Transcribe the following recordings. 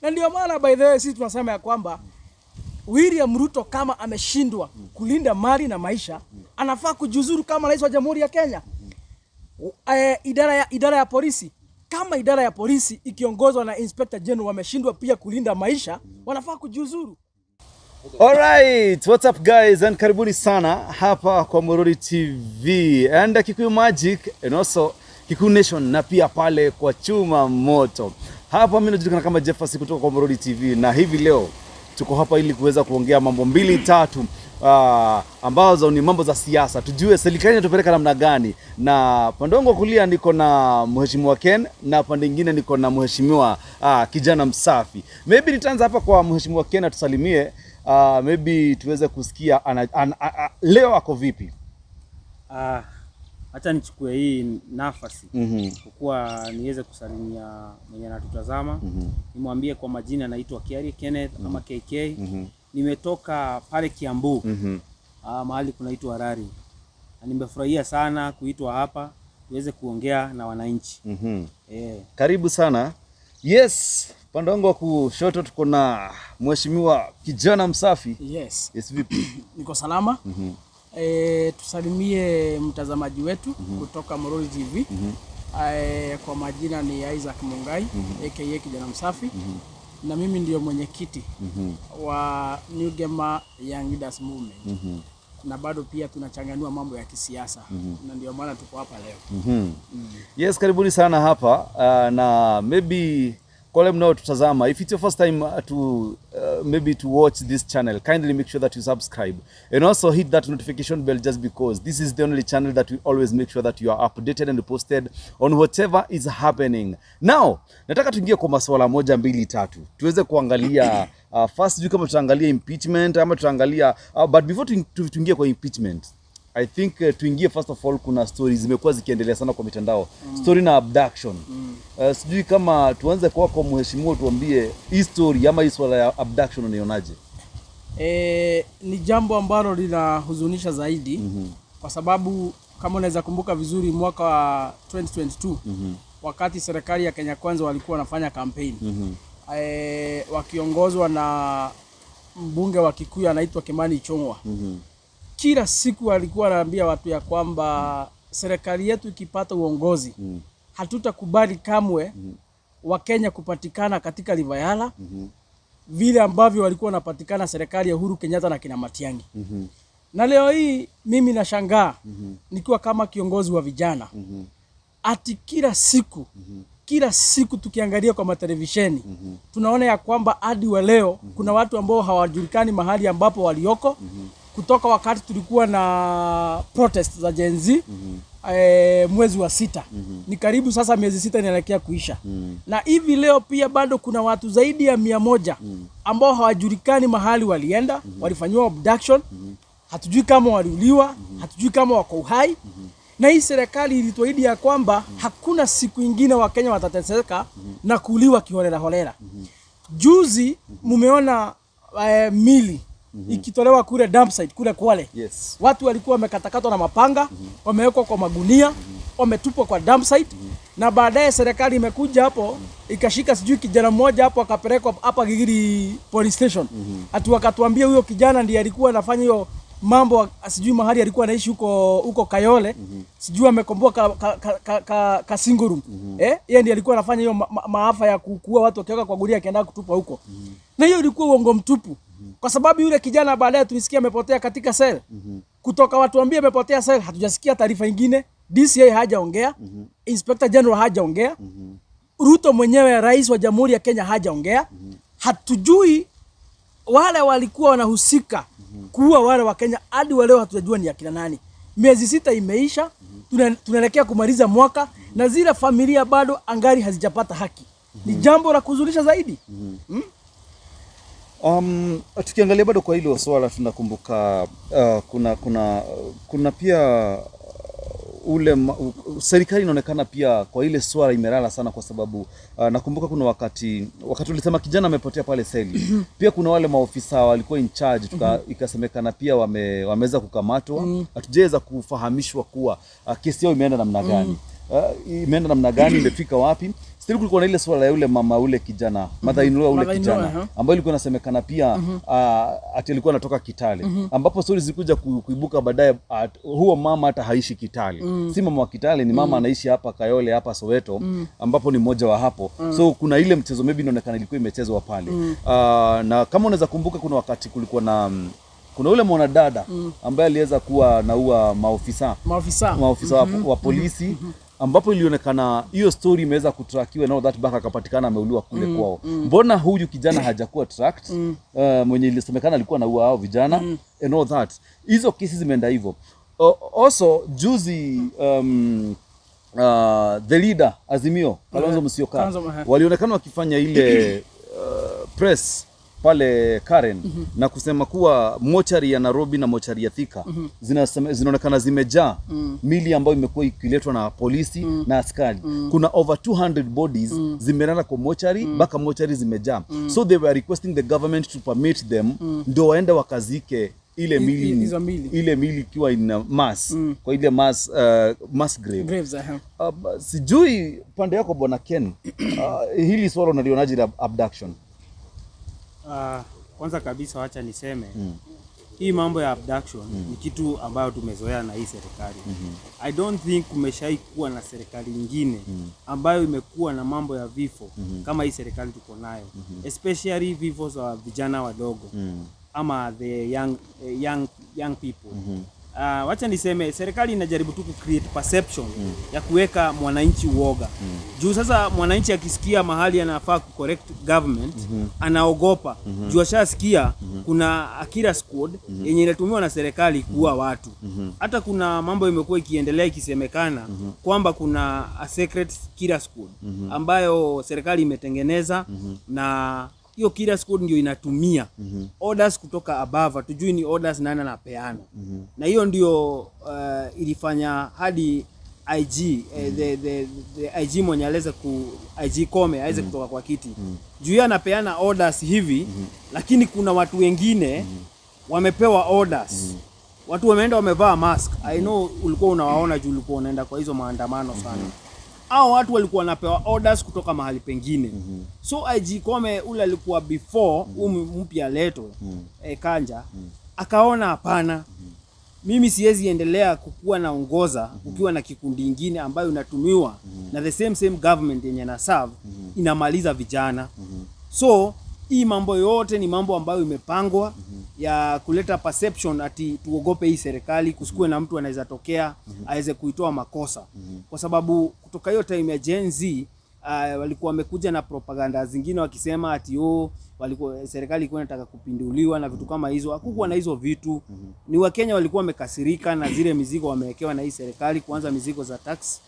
Na ndio maana, by the way, sisi tunasema ya kwamba William Ruto kama ameshindwa kulinda mali na maisha, anafaa kujiuzuru kama rais wa Jamhuri ya Kenya. Idara ya polisi, kama idara ya polisi ikiongozwa na Inspector General wameshindwa pia kulinda maisha, wanafaa kujiuzuru. Alright, what's up guys, and karibuni sana hapa kwa Mururi TV and Kikuyu Magic and also Kikuyu Nation na pia pale kwa Chuma Moto. Hapa mimi najulikana kama Jeffers kutoka kwa Mururi TV, na hivi leo tuko hapa ili kuweza kuongea mambo mbili tatu ambazo ni mambo za siasa, tujue serikali inatupeleka namna gani. Na pande wangu wa kulia niko na Mheshimiwa Ken na pande nyingine niko na Mheshimiwa Kijana Msafi. Maybe nitaanza hapa kwa Mheshimiwa Ken atusalimie, maybe tuweze kusikia leo ako vipi. Acha nichukue hii nafasi kwa kuwa niweze kusalimia mwenye anatutazama. Nimwambie kwa majina naitwa Kiari Kenneth ama KK. Nimetoka pale Kiambu, mahali kunaitwa Harari. Na nimefurahia sana kuitwa hapa tuweze kuongea na wananchi. Karibu sana. Yes, pande wangu wa kushoto tuko na Mheshimiwa Kijana Msafi. Yes, Yes, vipi? Niko salama. Tusalimie mtazamaji wetu kutoka Mururi TV. Kwa majina ni Isaac Mungai aka Kijana Msafi, na mimi ndio mwenyekiti wa New Gema Young Leaders Movement, na bado pia tunachanganua mambo ya kisiasa, na ndio maana tuko hapa leo. Yes, karibuni sana hapa, na maybe kwa wale mnaotutazama, if it's your first time to maybe to watch this channel, kindly make sure that you subscribe and also hit that notification bell, just because this is the only channel that we always make sure that you are updated and posted on whatever is happening. Now, nataka tuingie kwa masuala moja mbili tatu tuweze kuangalia. First, sijui kama tutaangalia impeachment ama tutaangalia, but before tuingie kwa impeachment, I think tuingie first of all, kuna stories zimekuwa zikiendelea sana kwa mitandao, story na abduction. Sijui kama tuanze kwako mheshimiwa, tuambie hii story ama hii swala ya abduction unaionaje? Ni jambo ambalo linahuzunisha zaidi kwa sababu kama unaweza kumbuka vizuri, mwaka wa 2022, wakati serikali ya Kenya Kwanza walikuwa wanafanya kampeni, wakiongozwa na mbunge wa Kikuyu anaitwa Kimani Ichung'wah, kila siku alikuwa anaambia watu ya kwamba serikali yetu ikipata uongozi, hatutakubali kamwe Wakenya kupatikana katika River Yala vile ambavyo walikuwa wanapatikana serikali ya Uhuru Kenyatta na kina Matiang'i. Na leo hii mimi nashangaa nikiwa kama kiongozi wa vijana, ati kila siku tukiangalia kwa matelevisheni, tunaona ya kwamba hadi wa leo kuna watu ambao hawajulikani mahali ambapo walioko kutoka wakati tulikuwa na protest za Gen Z mwezi wa 6. Ni karibu sasa miezi 6 inaelekea kuisha. Na hivi leo pia bado kuna watu zaidi ya 100 ambao hawajulikani mahali walienda, walifanyiwa abduction. Hatujui kama waliuliwa, hatujui kama wako uhai. Na hii serikali ilituahidi ya kwamba hakuna siku ingine Wakenya watateseka na kuuliwa kiholela holela. Juzi mumeona mili ikitolewa kule dump site kule Kwale. Watu walikuwa wamekatakatwa na mapanga, wamewekwa kwa magunia, wametupwa kwa dump site, na baadaye serikali imekuja hapo ikashika sijui kijana mmoja hapo, akapelekwa hapa Gigiri Police Station. Ati wakatuambia huyo kijana ndiye alikuwa anafanya hiyo mambo, sijui mahali alikuwa anaishi huko huko Kayole, sijui amekomboa ka single room. Yeye ndiye alikuwa anafanya hiyo maafa ya kuua watu wakiweka kwa gunia akienda kutupa huko. Na hiyo ilikuwa uongo mtupu. Kwa sababu yule kijana baadaye tulisikia amepotea katika cell. Kutoka watu ambie amepotea cell, hatujasikia taarifa ingine. DCI hajaongea, Inspector General hajaongea, Ruto mwenyewe, rais wa Jamhuri ya Kenya, hajaongea. Hatujui wale walikuwa wanahusika kuua wale wa Kenya, hadi wa leo hatujajua ni akina nani. Miezi 6 imeisha, tunaelekea kumaliza mwaka na zile familia bado angali hazijapata haki. Ni jambo la kuhuzunisha zaidi. Tukiangalia bado kwa hilo swala, tunakumbuka kuna pia serikali inaonekana pia kwa ile swala imelala sana, kwa sababu nakumbuka kuna wakati ulisema kijana amepotea pale seli, pia kuna wale maofisa walikuwa in charge, ikasemekana pia wameweza kukamatwa. Hatujaweza kufahamishwa kuwa kesi yao imeenda namna gani, imefika wapi. Still kulikuwa na ile swala ya yule mama ule kijana, mother-in-law ule Mother-in-law, kijana ambayo ilikuwa inasemekana pia ati alikuwa anatoka Kitale, ambapo stories zilikuja kuibuka baadaye huo mama hata haishi Kitale. Si mama wa Kitale, ni mama anaishi hapa Kayole hapa Soweto, ambapo ni mmoja wa hapo. So kuna ile mchezo maybe inaonekana ilikuwa imechezwa pale. Na kama unaweza kumbuka, kuna wakati kulikuwa na kuna ule mwanadada ambaye aliweza kuwa naua maofisa Maofisa. Maofisa wa polisi, ambapo ilionekana hiyo story imeweza kutrackiwa na that back akapatikana ameuliwa kule kwao. Mbona huyu kijana hajakuwa tracked, mwenye ilisemekana alikuwa anaua hao vijana and all that? Hizo kesi zimeenda hivyo. Also juzi the leader Azimio, Kalonzo Musyoka, Kalonzo, walionekana wakifanya ile press pale Karen na kusema kuwa mochari ya Nairobi na mochari ya Thika zinaonekana zimejaa mili ambayo imekuwa ikiletwa na polisi na askari. Kuna over 200 bodies zimelala kwa mochari mpaka mochari zimejaa. So they were requesting the government to permit them ndio waende wakazike ile mili, Hizo mili. Ile mili ikiwa in mass, kwa ile mass grave. Graves. Sijui pande yako Bwana Ken, hili swala unalionaje la abduction? Kwanza kabisa wacha niseme hii mambo ya abduction ni kitu ambayo tumezoea na hii serikali. I don't think kumeshai kuwa na serikali ingine ambayo imekuwa na mambo ya vifo kama hii serikali tuko nayo, especially vifo za vijana wadogo ama the young people. Wacha niseme serikali inajaribu tu ku create perception ya kuweka mwananchi uoga. Juu sasa mwananchi akisikia mahali anafaa ku correct government, anaogopa juu ashasikia kuna a killer squad yenye inatumiwa na serikali kuua watu. Hata kuna mambo imekuwa ikiendelea ikisemekana kwamba kuna a secret killer squad ambayo serikali imetengeneza, na hiyo killer squad ndio inatumia orders kutoka above, hatujui ni orders nani anapeana. Na hiyo ndio ilifanya hadi IG the IG mwenye aliweza ku IG Kome aweze kutoka kwa kiti juu yeye anapeana orders hivi, lakini kuna watu wengine wamepewa orders, watu wameenda wamevaa mask. I know ulikuwa unawaona juu ulikuwa unaenda kwa hizo maandamano sana. Hao watu walikuwa wanapewa orders kutoka mahali pengine. So IG Kome ule alikuwa before huu mpya aletwe, Kanja, akaona hapana, mimi siwezi endelea kukuwa naongoza ukiwa na kikundi ingine ambayo inatumiwa na the same same government yenye na serve inamaliza vijana. So hii mambo yote ni mambo ambayo imepangwa ya kuleta perception ati tuogope hii serikali, kusikue na mtu anaweza tokea aweze kuitoa makosa, kwa sababu kutoka hiyo time ya Gen Z walikuwa wamekuja na propaganda zingine wakisema ati oh, walikuwa serikali ilikuwa inataka kupinduliwa na vitu kama hizo. Hakukuwa na hizo vitu. Ni Wakenya walikuwa wamekasirika na zile mizigo wamewekewa na hii serikali, kuanza mizigo za tax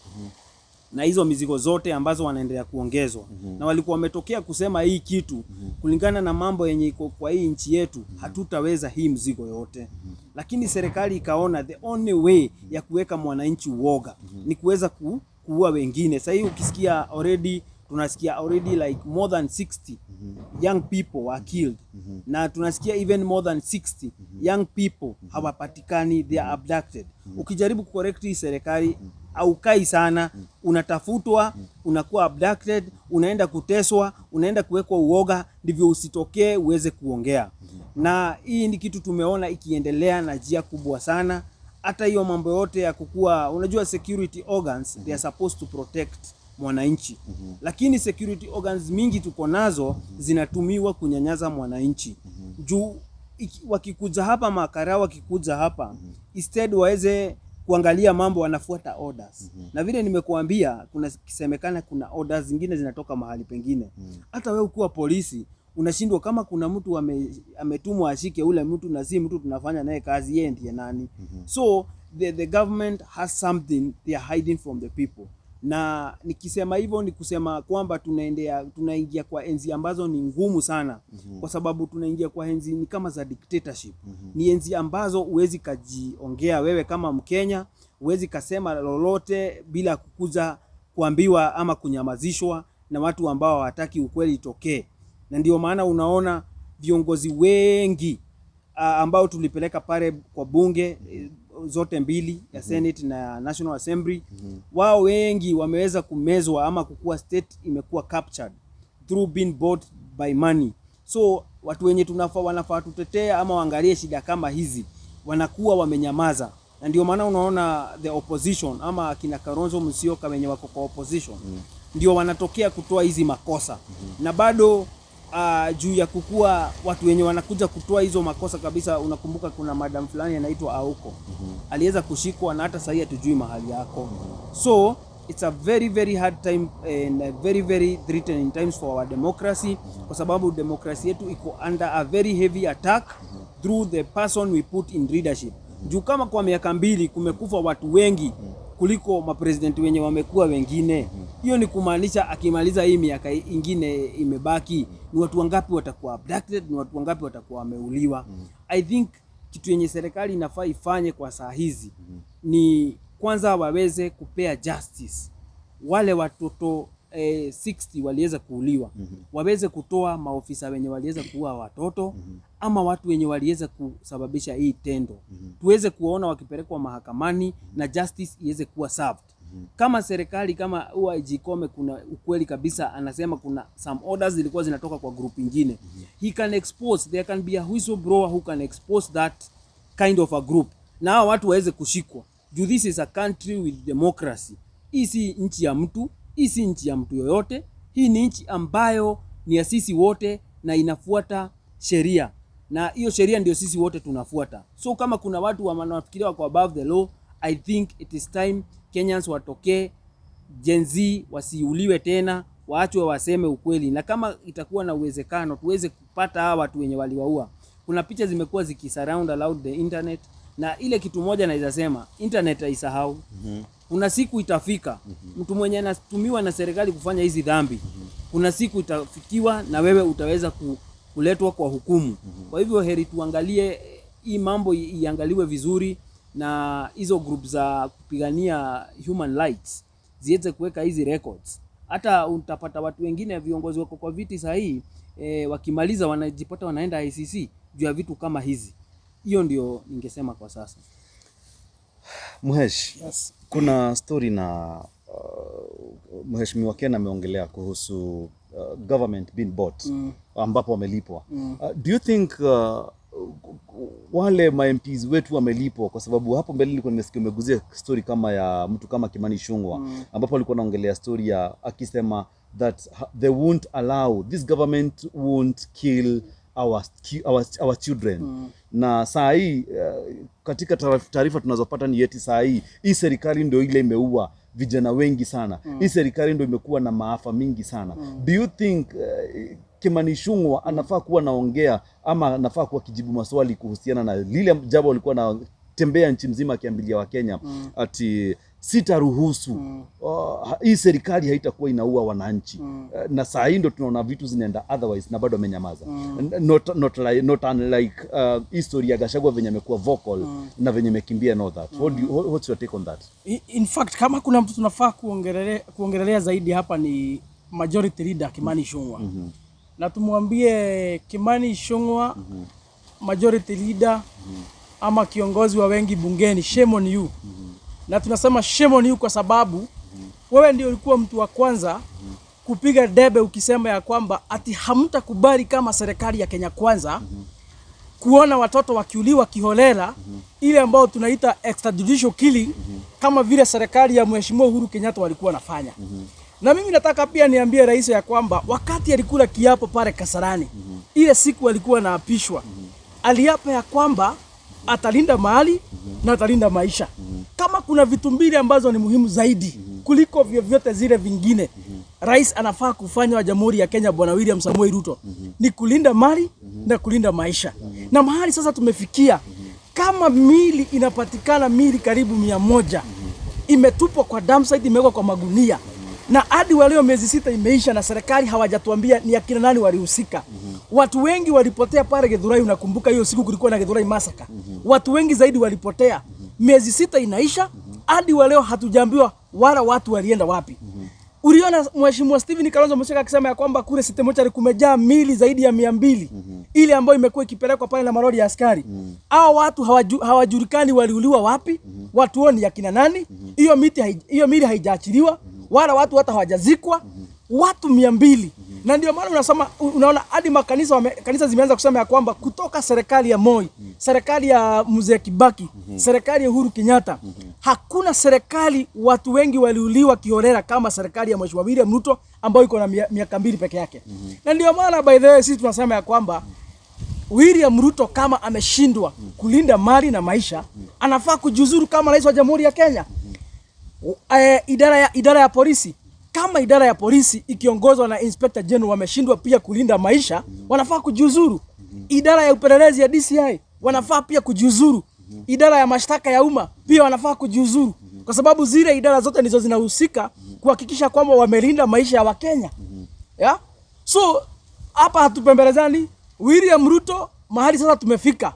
na hizo mizigo zote ambazo wanaendelea kuongezwa. Na walikuwa wametokea kusema hii kitu kulingana na mambo yenye iko kwa hii nchi yetu, hatutaweza hii mzigo yote. Lakini serikali ikaona the only way ya kuweka mwananchi uoga ni kuweza kuua wengine. Sasa hii ukisikia already, tunasikia already like more than 60 young people were killed, na tunasikia even more than 60 young people hawapatikani, they are abducted. Ukijaribu kucorrect hii serikali haukai sana, unatafutwa, unakuwa abducted, unaenda kuteswa, unaenda kuwekwa uoga, ndivyo usitokee uweze kuongea. Na hii ni kitu tumeona ikiendelea na njia kubwa sana. Hata hiyo mambo yote ya kukua, unajua security organs, they are supposed to protect mwananchi, lakini security organs mingi tuko nazo zinatumiwa kunyanyaza mwananchi juu wakikuja hapa, makarao wakikuja hapa, instead waweze kuangalia mambo, wanafuata orders. Na vile nimekuambia, kuna kisemekana kuna orders zingine zinatoka mahali pengine. Hata wewe ukiwa polisi unashindwa kama kuna mtu ametumwa ashike ule mtu na si mtu tunafanya naye kazi, yeye ndiye nani? So the government has something they are hiding from the people. Na nikisema hivyo ni kusema kwamba tunaingia kwa enzi ambazo ni ngumu sana, kwa sababu tunaingia kwa enzi ni kama za dictatorship. Ni enzi ambazo huwezi kajiongea wewe kama Mkenya, huwezi kasema lolote bila kukuza kuambiwa ama kunyamazishwa na watu ambao hawataki ukweli itokee. Na ndio maana unaona viongozi wengi ambao tulipeleka pale kwa bunge, zote mbili ya Senate na National Assembly. Wao wengi wameweza kumezwa ama kukua state imekuwa captured through being bought by money. So watu wenye tunafaa wanafaa tutetea ama waangalie shida kama hizi wanakuwa wamenyamaza, na ndio maana unaona the opposition ama akina Kalonzo Musyoka wenye wako kwa opposition ndio wanatokea kutoa hizi makosa na bado juu ya kukua watu wenye wanakuja kutoa hizo makosa kabisa. Unakumbuka kuna madam fulani anaitwa Aoko aliweza kushikwa na hata sahii hatujui mahali yako. So it's a very very hard time and a very very threatening times for our democracy, kwa sababu demokrasi yetu iko under a very heavy attack through the person we put in leadership. Juu kama kwa miaka 2 kumekufa watu wengi kuliko mapresidenti wenye wamekuwa wengine, hiyo ni kumaanisha akimaliza hii miaka ingine imebaki, ni watu wangapi watakuwa abducted, ni watu wangapi watakuwa wameuliwa. I think kitu yenye serikali inafaa ifanye kwa saa hizi ni kwanza waweze kupea justice wale watoto 60 waliweza kuuliwa, waweze kutoa maofisa wenye waliweza kuua watoto ama watu wenye waliweza kusababisha hii tendo, tuweze kuwaona wakipelekwa mahakamani na justice iweze kuwa served. Kama serikali kama IG Koome, kuna ukweli kabisa, anasema kuna some orders zilikuwa zinatoka kwa group ingine. He can expose, there can be a whistleblower who can expose that kind of a group na hao watu waweze kushikwa. Juu this is a country with democracy. Hii si nchi ya mtu, hii si nchi ya mtu yoyote. Hii ni nchi ambayo ni ya sisi wote na inafuata sheria, na hiyo sheria ndio sisi wote tunafuata. So kama kuna watu wanafikiria wako above the law, I think it is time Kenyans watokee, Gen Z wasiuliwe tena, waachwe waseme ukweli, na kama itakuwa na uwezekano tuweze kupata hawa watu wenye waliwaua. Kuna picha zimekuwa zikisurround around the internet, na ile kitu moja naweza sema, internet haisahau. Kuna siku itafika mtu mwenye anatumiwa na serikali kufanya hizi dhambi, kuna siku itafikiwa na wewe utaweza kuletwa kwa hukumu. Kwa hivyo heri tuangalie hii mambo iangaliwe vizuri, na hizo group za kupigania human rights ziweze kuweka hizi records. Hata utapata watu wengine viongozi wako kwa viti sahihi, wakimaliza wanajipata wanaenda ICC juu ya vitu kama hizi. Hiyo ndio ningesema kwa sasa. Mhesh, Yes. kuna story na Mheshimiwa Ken ameongelea kuhusu government being bought ambapo wamelipwa. Do you think wale ma MPs wetu wamelipwa? Kwa sababu hapo mbele nilikuwa nimesikia umeguzia story kama ya mtu kama Kimani Ichung'wah ambapo alikuwa anaongelea story ya akisema that they won't allow this government won't kill our children na saa hii katika taarifa tunazopata ni eti saa hii hii serikali ndio ile imeua vijana wengi sana. Hii serikali ndio imekuwa na maafa mingi sana. Do you think Kimani Ichung'wah anafaa kuwa naongea ama anafaa kuwa kijibu maswali kuhusiana na lile jambo alikuwa na tembea nchi mzima akiambilia Wakenya ati sitaruhusu hii serikali haitakuwa inaua wananchi, na saa hii ndo tunaona vitu zinaenda otherwise na bado amenyamaza, not unlike history ya Gachagua venye amekuwa vocal na venye amekimbia and all that. What's your take on that? In fact, kama kuna mtu tunafaa kuongelelea zaidi hapa ni majority leader Kimani Ichung'wah. Na tumwambie Kimani Ichung'wah, majority leader ama kiongozi wa wengi bungeni, shame on you. Na tunasema shame on you kwa sababu wewe ndio ulikuwa mtu wa kwanza kupiga debe ukisema ya kwamba ati hamtakubali kama serikali ya Kenya Kwanza kuona watoto wakiuliwa kiholela, ile ambayo tunaita extrajudicial killing, kama vile serikali ya Mheshimiwa Uhuru Kenyatta walikuwa wanafanya. Na mimi nataka pia niambie rais ya kwamba wakati alikula kiapo pale Kasarani, ile siku alikuwa anaapishwa, aliapa ya kwamba atalinda mali na atalinda maisha. Kama kuna vitu mbili ambazo ni muhimu zaidi kuliko vyovyote zile vingine, rais anafaa kufanya wa Jamhuri ya Kenya Bwana William Samoei Ruto ni kulinda mali na kulinda maisha. Na mahali sasa tumefikia, kama mili inapatikana, mili karibu 100 imetupwa kwa dump site, imewekwa kwa magunia, na hadi waleo miezi 6 imeisha na serikali hawajatuambia ni akina nani walihusika. Watu wengi walipotea pale Githurai, unakumbuka hiyo siku kulikuwa na Githurai massacre. Watu wengi zaidi walipotea. Miezi 6 inaisha hadi waleo hatujaambiwa wala watu walienda wapi. Uliona Mheshimiwa Stephen Kalonzo Musyoka akisema ya kwamba kule City Mortuary kumejaa mili zaidi ya 200. Ile ambayo imekuwa ikipelekwa pale na malori ya askari. Hao watu hawajulikani waliuliwa wapi, watu wao ni akina nani, hiyo miti hiyo mili haijaachiliwa, wala watu hata hawajazikwa, watu 200. Na ndio maana unasoma unaona hadi makanisa kanisa zimeanza kusema ya kwamba kutoka serikali ya Moi, serikali ya Mzee Kibaki, serikali ya Uhuru Kenyatta, hakuna serikali watu wengi waliuliwa kiholela kama serikali ya Mheshimiwa William Ruto ambayo iko na miaka 2 peke yake. Na ndio maana, by the way, sisi tunasema ya kwamba William Ruto kama ameshindwa kulinda mali na maisha, anafaa kujiuzuru kama rais wa Jamhuri ya Kenya. Idara ya polisi, kama idara ya polisi ikiongozwa na Inspector General wameshindwa pia kulinda maisha, wanafaa kujiuzuru. Idara ya upelelezi ya DCI wanafaa pia kujiuzuru. Idara ya mashtaka ya umma pia wanafaa kujiuzuru, kwa sababu zile idara zote ndizo zinahusika kuhakikisha kwamba wamelinda maisha ya Wakenya. Yeah? So hapa hatupembelezani. William Ruto, mahali sasa tumefika,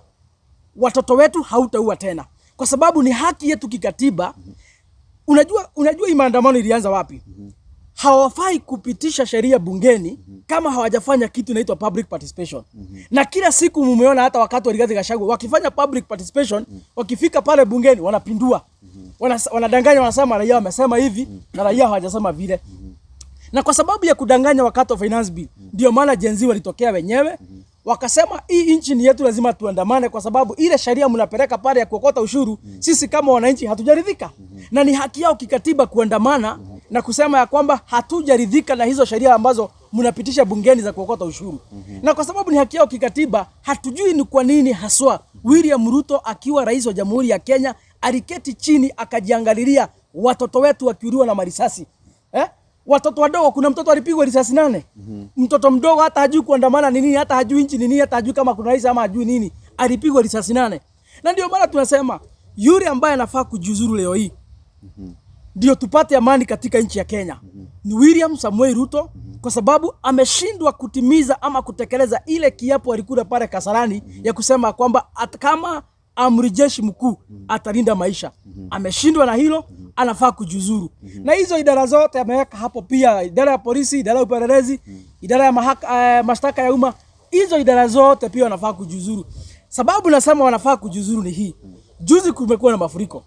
watoto wetu hautaua tena, kwa sababu ni haki yetu kikatiba. Unajua hii maandamano ilianza wapi? Hawafai kupitisha sheria bungeni kama hawajafanya kitu inaitwa public participation. Na kila siku mumeona hata wakati wa Rigathi Gachagua wakifanya public participation, wakifika pale bungeni wanapindua. Wanadanganya, wanasema raia wamesema hivi na raia hawajasema vile. Na kwa sababu ya kudanganya wakati wa finance bill, ndio maana Gen Z walitokea wenyewe wakasema hii nchi ni yetu, lazima tuandamane, kwa sababu ile sheria mnapeleka pale ya kuokota ushuru, sisi kama wananchi hatujaridhika, na ni haki yao kikatiba kuandamana na kusema ya kwamba hatujaridhika na hizo sheria ambazo mnapitisha bungeni za kuokota ushuru. Na kwa sababu ni haki yao kikatiba, hatujui ni kwa nini haswa William Ruto akiwa rais wa Jamhuri ya Kenya aliketi chini akajiangalilia watoto wetu wakiuliwa na marisasi, eh? Watoto wadogo, kuna mtoto alipigwa risasi 8. Mtoto mdogo hata hajui kuandamana ni nini, hata hajui nchi ni nini, hata hajui kama kuna rais ama hajui nini, alipigwa risasi 8. Na ndio maana tunasema yule ambaye anafaa kujiuzuru leo hii ndio tupate amani katika nchi ya Kenya ni William Samuel Ruto, kwa sababu ameshindwa kutimiza ama kutekeleza ile kiapo alikula pale Kasarani ya kusema kwamba kama amri jeshi mkuu atalinda maisha. Ameshindwa na hilo, anafaa kujiuzuru. Na hizo idara zote ameweka hapo pia, idara ya polisi, idara ya upelelezi, idara ya mashtaka ya umma, hizo idara zote pia wanafaa kujiuzuru. Sababu nasema wanafaa kujiuzuru ni hii. Juzi kumekuwa na mafuriko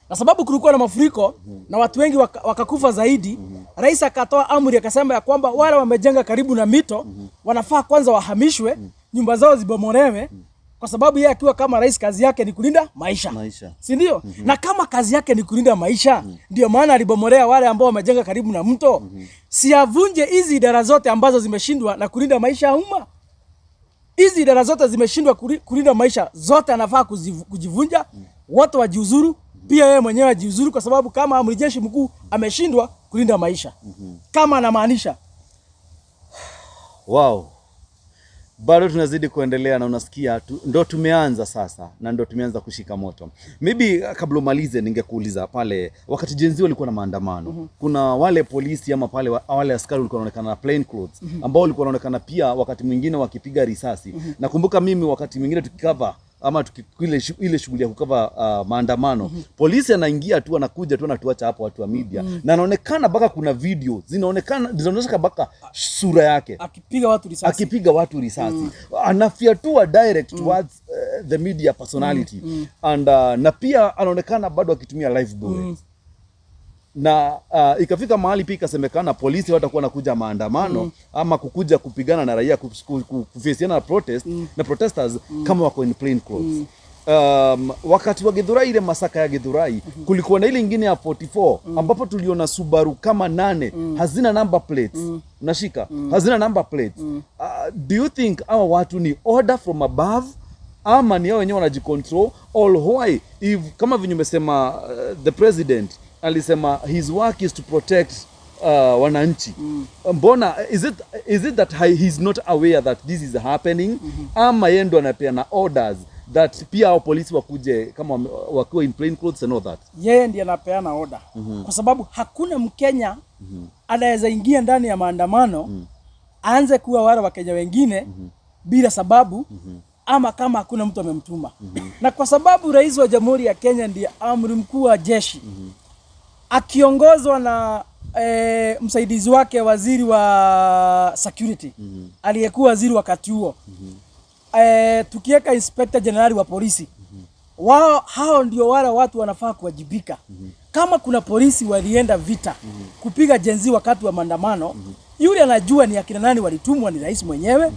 na sababu kulikuwa na mafuriko na watu wengi wakakufa zaidi, rais akatoa amri akasema ya kwamba wale wamejenga karibu na mito wanafaa kwanza wahamishwe, nyumba zao zibomolewe, kwa sababu yeye akiwa kama rais kazi yake ni kulinda maisha, Maisha. Si ndio? Na kama kazi yake ni kulinda maisha, ndio maana alibomolea wale ambao wamejenga karibu na mto. Si avunje hizi idara zote ambazo zimeshindwa na kulinda maisha ya umma? Hizi idara zote zimeshindwa kulinda maisha zote, anafaa kujivunja, wote wajiuzuru, pia yeye mwenyewe ajiuzuru, kwa sababu kama amri jeshi mkuu ameshindwa kulinda maisha, kama anamaanisha. Wow. Bado tunazidi kuendelea na unasikia ndo tumeanza sasa na ndo tumeanza kushika moto. Maybe kabla umalize ningekuuliza pale wakati Gen Z walikuwa na maandamano. Kuna wale polisi ama pale wale askari walikuwa wanaonekana na plain clothes ambao walikuwa wanaonekana pia wakati mwingine wakipiga risasi. Nakumbuka mimi wakati mwingine tukicover ama ile shughuli ya kucover maandamano, polisi anaingia tu, anakuja tu, anatuacha hapo watu wa media, na anaonekana mpaka kuna video zinaonekana zinaonyesha mpaka sura yake akipiga watu risasi, akipiga watu risasi, anafyatua direct towards the media personality and na pia anaonekana bado akitumia live bullets. Na ikafika mahali pia ikasemekana polisi watakuwa wanakuja maandamano ama kukuja kupigana na raia, kufesiana na protest na protesters kama wako in plain clothes. Wakati wa Githurai, ile massacre ya Githurai, kulikuwa na ile ingine ya 44 ambapo tuliona Subaru kama 8 hazina number plates. Unashika, hazina number plates. Do you think hawa watu ni order from above ama ni hao wenyewe wanajicontrol, or why, if kama venye umesema, the president alisema his work is to protect wananchi, mbona is it that he's not aware that this is happening, ama yeye ndo anapeana orders that pia hao polisi wakuje kama wakiwa in plain clothes and all that? Yeye ndiye anapeana order, kwa sababu hakuna Mkenya anaweza ingia ndani ya maandamano aanze kuwa wale Wakenya wengine bila sababu ama kama hakuna mtu amemtuma. Na kwa sababu rais wa Jamhuri ya Kenya ndiye amri mkuu wa jeshi akiongozwa na msaidizi wake, waziri wa security, aliyekuwa waziri wakati huo. Tukiweka Inspector General wa polisi, wao hao ndio wale watu wanafaa kuwajibika. Kama kuna polisi walienda vita kupiga Gen Z wakati wa maandamano, yule anajua ni akina nani walitumwa, ni rais mwenyewe,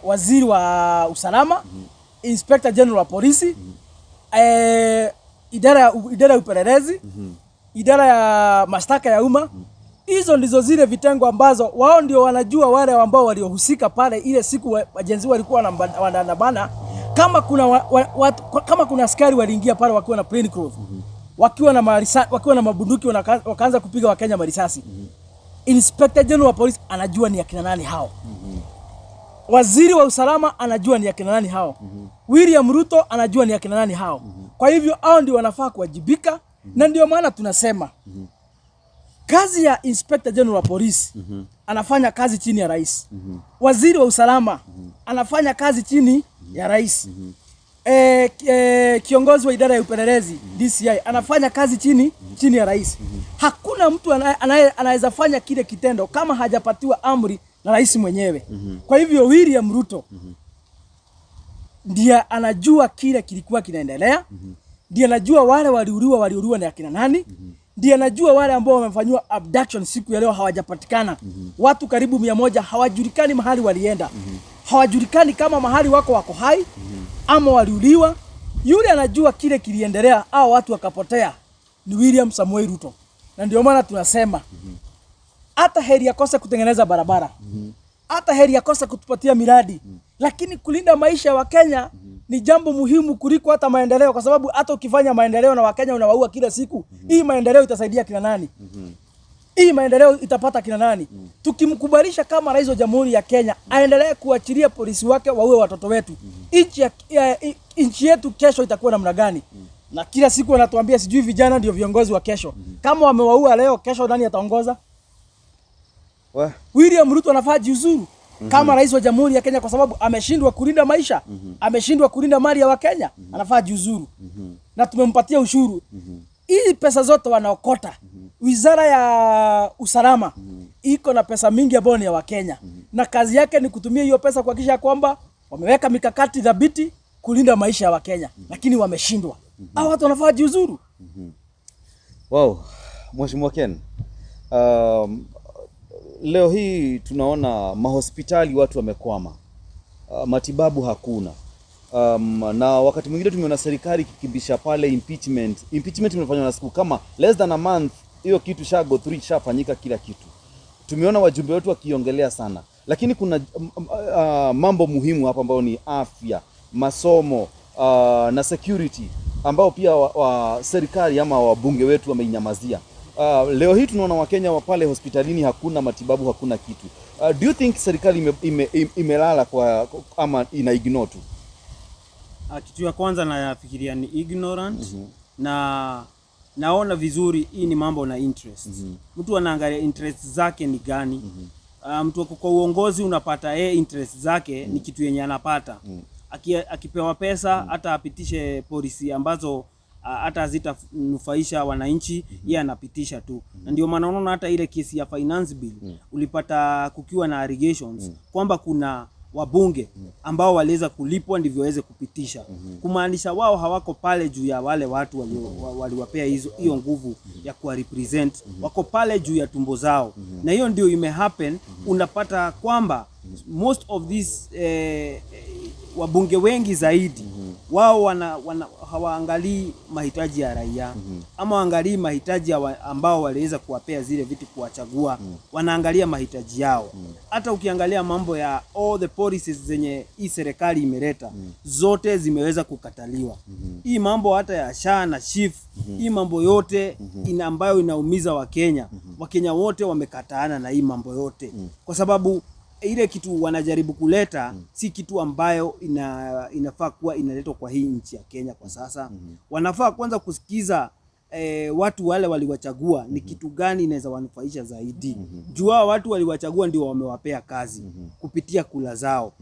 waziri wa usalama, Inspector General wa polisi, idara ya upelelezi, idara ya mashtaka ya umma. Hizo ndizo zile vitengo ambazo wao ndio wanajua wale ambao waliohusika pale ile siku Gen Z walikuwa wanaandamana. Kama kuna kama kuna askari waliingia pale wakiwa na plain clothes, wakiwa na mabunduki, wakaanza kupiga Wakenya marisasi. Inspector General wa polisi anajua ni akina nani hao. Waziri wa usalama anajua ni akina nani hao. William Ruto anajua ni akina nani hao. Kwa hivyo hao ndio wanafaa kuwajibika, na ndio maana tunasema kazi ya Inspector General wa polisi, anafanya kazi chini ya rais. Waziri wa usalama anafanya kazi chini ya rais. Kiongozi wa idara ya upelelezi, DCI, anafanya kazi chini ya rais. Hakuna mtu anaweza fanya kile kitendo kama hajapatiwa amri na rais mwenyewe. Kwa hivyo William Ruto ndiye anajua kile kilikuwa kinaendelea, ndiye anajua wale waliuliwa na akina nani, ndiye anajua wale ambao wamefanyiwa abduction siku ya leo hawajapatikana. Watu karibu 100 hawajulikani mahali walienda, hawajulikani kama mahali wako hai ama waliuliwa. Yule anajua kile kiliendelea au watu wakapotea ni William Samoei Ruto, na ndio maana tunasema hata heri akose kutengeneza barabara, hata heri akose kutupatia miradi, lakini kulinda maisha ya Wakenya ni jambo muhimu kuliko hata maendeleo, kwa sababu hata ukifanya maendeleo na Wakenya unawaua kila siku, hii maendeleo itasaidia kina nani? Hii maendeleo itapata kina nani? Tukimkubalisha kama rais wa Jamhuri ya Kenya aendelee kuachilia polisi wake waue watoto wetu, nchi yetu kesho itakuwa namna gani? Na kila siku wanatuambia sijui vijana ndio viongozi wa kesho. Kama wamewaua leo, kesho nani ataongoza? William Ruto anafaa jiuzuru kama rais wa Jamhuri ya Kenya, kwa sababu ameshindwa kulinda maisha, ameshindwa kulinda mali ya Wakenya, anafaa jiuzuru. Na tumempatia ushuru. Hii pesa zote wanaokota, Wizara ya Usalama iko na pesa mingi ambayo ni ya Wakenya. Na kazi yake ni kutumia hiyo pesa kuhakikisha kwamba wameweka mikakati thabiti kulinda maisha ya Wakenya, lakini wameshindwa. Hao watu wanafaa jiuzuru. Wow, Mheshimiwa Ken, leo hii tunaona mahospitali watu wamekwama, matibabu hakuna. Na wakati mwingine tumeona serikali ikikimbisha pale impeachment. Impeachment imefanywa na siku kama less than a month, hiyo kitu sha go through, shafanyika kila kitu. Tumeona wajumbe wetu wakiongelea sana, lakini kuna mambo muhimu hapa ambayo ni afya, masomo, na security ambao pia wa serikali ama wabunge wetu wameinyamazia. Leo hii tunaona Wakenya wa pale hospitalini hakuna matibabu, hakuna kitu. Do you think serikali imelala kwa ama ina ignore tu? Kitu ya kwanza nafikiria ni ignorant, na naona vizuri hii ni mambo na interest. Mtu anaangalia interest zake ni gani. Mtu ako kwa uongozi unapata yeye interest zake ni kitu yenye anapata. Akipewa pesa hata apitishe policy ambazo hata hazitanufaisha wananchi, yeye anapitisha tu. Na ndio maana unaona hata ile kesi ya finance bill ulipata kukiwa na allegations kwamba kuna wabunge ambao waliweza kulipwa ndivyo waweze kupitisha. Kumaanisha wao hawako pale juu ya wale watu waliwapea hiyo nguvu ya kuwa represent, wako pale juu ya tumbo zao. Na hiyo ndio imehappen. Unapata kwamba most of these wabunge wengi zaidi wao hawaangalii mahitaji ya raia, ama waangalii mahitaji ya ambao waliweza kuwapea zile vitu kuwachagua. Wanaangalia mahitaji yao. Hata ukiangalia mambo ya all the policies zenye hii serikali imeleta, zote zimeweza kukataliwa. Hii mambo hata ya SHA na SHIF, hii mambo yote ambayo inaumiza Wakenya. Wakenya wote wamekataana na hii mambo yote. Kwa sababu ile kitu wanajaribu kuleta si kitu ambayo inafaa kuwa inaletwa kwa hii nchi ya Kenya kwa sasa. Wanafaa kwanza kusikiza watu wale waliwachagua ni kitu gani inaweza wanufaisha zaidi. Juu hao watu waliwachagua ndio wamewapea kazi kupitia kula zao.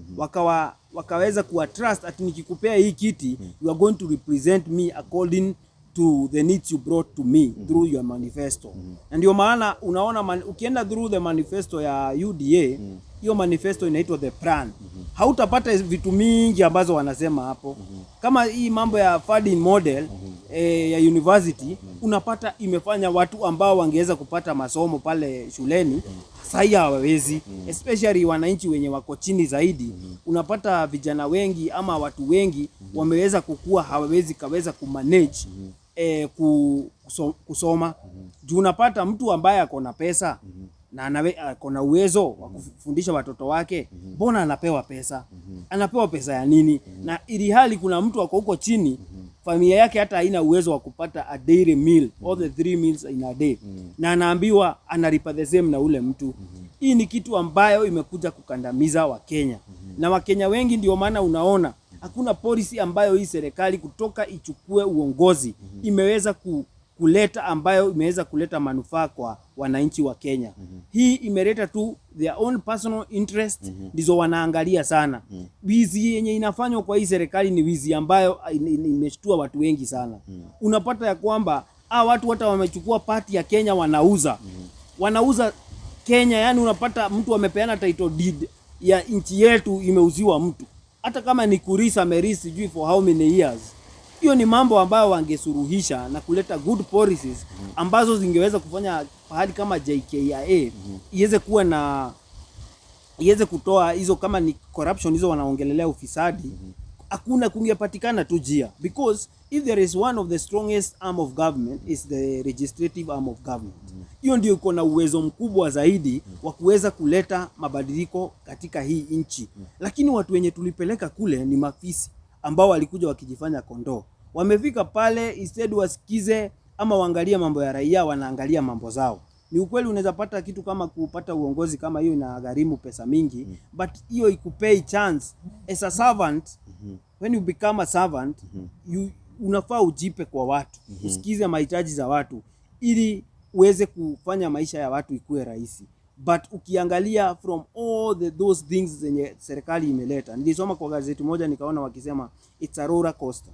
Wakaweza kuwa trust ati nikikupea hii kiti, you are going to represent me according to the needs you brought to me through your manifesto. Na ndio maana unaona ukienda through the manifesto ya UDA, hiyo manifesto inaitwa the plan. Hautapata vitu mingi ambazo wanasema hapo. Kama hii mambo ya funding model ya university, unapata imefanya watu ambao wangeweza kupata masomo pale shuleni sahii hawawezi, especially wananchi wenye wako chini zaidi. Unapata vijana wengi ama watu wengi wameweza kukua, hawawezi kaweza kumanage kusoma juu unapata mtu ambaye ako na pesa na ako na uwezo wa kufundisha watoto wake, mbona anapewa pesa? Anapewa pesa ya nini? Na ili hali kuna mtu ako huko chini, familia yake hata haina uwezo wa kupata a daily meal all the three meals in a day, na anaambiwa analipa the same na ule mtu. Hii ni kitu ambayo imekuja kukandamiza Wakenya na Wakenya wengi, ndio maana unaona hakuna policy ambayo hii serikali kutoka ichukue uongozi imeweza kuleta ambayo imeweza kuleta manufaa kwa wananchi wa Kenya. Hii imeleta tu their own personal interest, ndizo wanaangalia sana. Wizi yenye inafanywa kwa hii serikali ni wizi ambayo imeshtua watu wengi sana. Unapata ya kwamba watu hata wamechukua part ya Kenya wanauza. Wanauza Kenya, yani unapata mtu amepeana title deed ya nchi yetu imeuziwa mtu. Hata kama ni kurisa amerisi sijui for how many years. Hiyo ni mambo ambayo wangesuluhisha na kuleta good policies ambazo zingeweza kufanya pahali kama JKIA iweze kuwa na iweze kutoa hizo, kama ni corruption hizo wanaongelelea ufisadi, hakuna kungepatikana tu jia, because if there is one of the strongest arm of government is the legislative arm of government. Hiyo ndio iko na uwezo mkubwa zaidi wa kuweza kuleta mabadiliko katika hii nchi. Lakini watu wenye tulipeleka kule ni mafisi ambao walikuja wakijifanya kondoo. Wamefika pale, instead wasikize ama waangalie mambo ya raia, wanaangalia mambo zao. Ni ukweli unaweza pata kitu kama kupata uongozi kama hiyo inagharimu pesa mingi, but hiyo ikupei chance as a servant. When you become a servant, you unafaa ujipe kwa watu, usikize mahitaji za watu ili uweze kufanya maisha ya watu ikuwe rahisi. But ukiangalia from all those things zenye serikali imeleta, nilisoma kwa gazeti moja nikaona wakisema it's a roller coaster.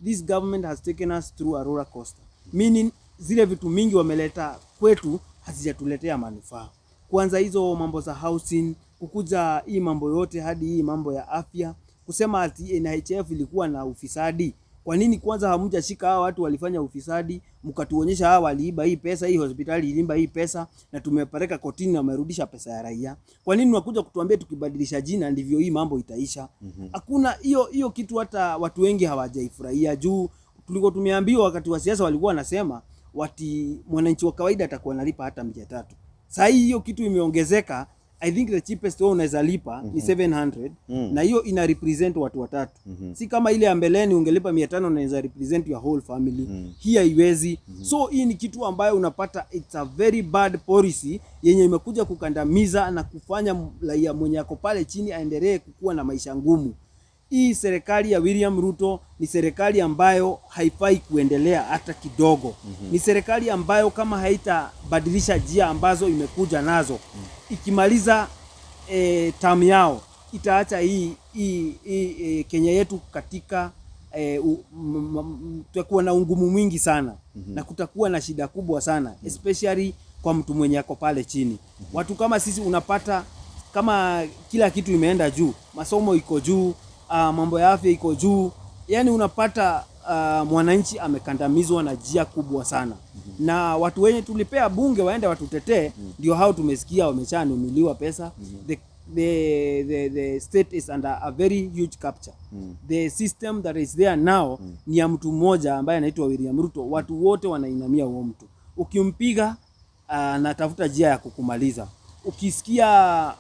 This government has taken us through a roller coaster, meaning zile vitu mingi wameleta kwetu hazijatuletea manufaa. Kwanza hizo mambo za housing, kukuja hii mambo yote hadi hii mambo ya afya, kusema ati NHIF ilikuwa na ufisadi. Kwa nini kwanza hamjashika hawa watu walifanya ufisadi, mkatuonyesha hawa waliiba hii pesa, hii hospitali iliiba hii pesa na tumepeleka kotini na wamerudisha pesa ya raia? Kwa nini unakuja kutuambia tukibadilisha jina ndivyo hii mambo itaisha? Hakuna hiyo kitu, hata watu wengi hawajaifurahia juu tuliko tumeambiwa wakati wa siasa walikuwa wanasema wati mwananchi wa kawaida atakuwa analipa hata 300. Sasa hiyo kitu imeongezeka. I think the cheapest wewe unaweza lipa ni 700 na hiyo ina represent watu watatu. Si kama ile ya mbeleni ungelipa 500 na inaweza represent your whole family. Hii haiwezi. So hii ni kitu ambayo unapata it's a very bad policy yenye imekuja kukandamiza na kufanya raia mwenye ako pale chini aendelee kukua na maisha ngumu. Hii serikali ya William Ruto ni serikali ambayo haifai kuendelea hata kidogo. Ni serikali ambayo kama haitabadilisha njia ambazo imekuja nazo, ikimaliza term yao itaacha hii Kenya yetu katika tutakuwa na ungumu mwingi sana na kutakuwa na shida kubwa sana, especially kwa mtu mwenye ako pale chini. Watu kama sisi unapata kama kila kitu imeenda juu, masomo iko juu, mambo ya afya iko juu, yani unapata mwananchi amekandamizwa na jia kubwa sana. Na watu wenye tulipea bunge waende watutetee, ndio hao tumesikia wameshanunuliwa pesa. The state is under a very huge capture. The system that is there now ni ya mtu mmoja ambaye anaitwa William Ruto. Watu wote wanainamia huo mtu. Ukimpiga anatafuta njia ya kukumaliza. Ukisikia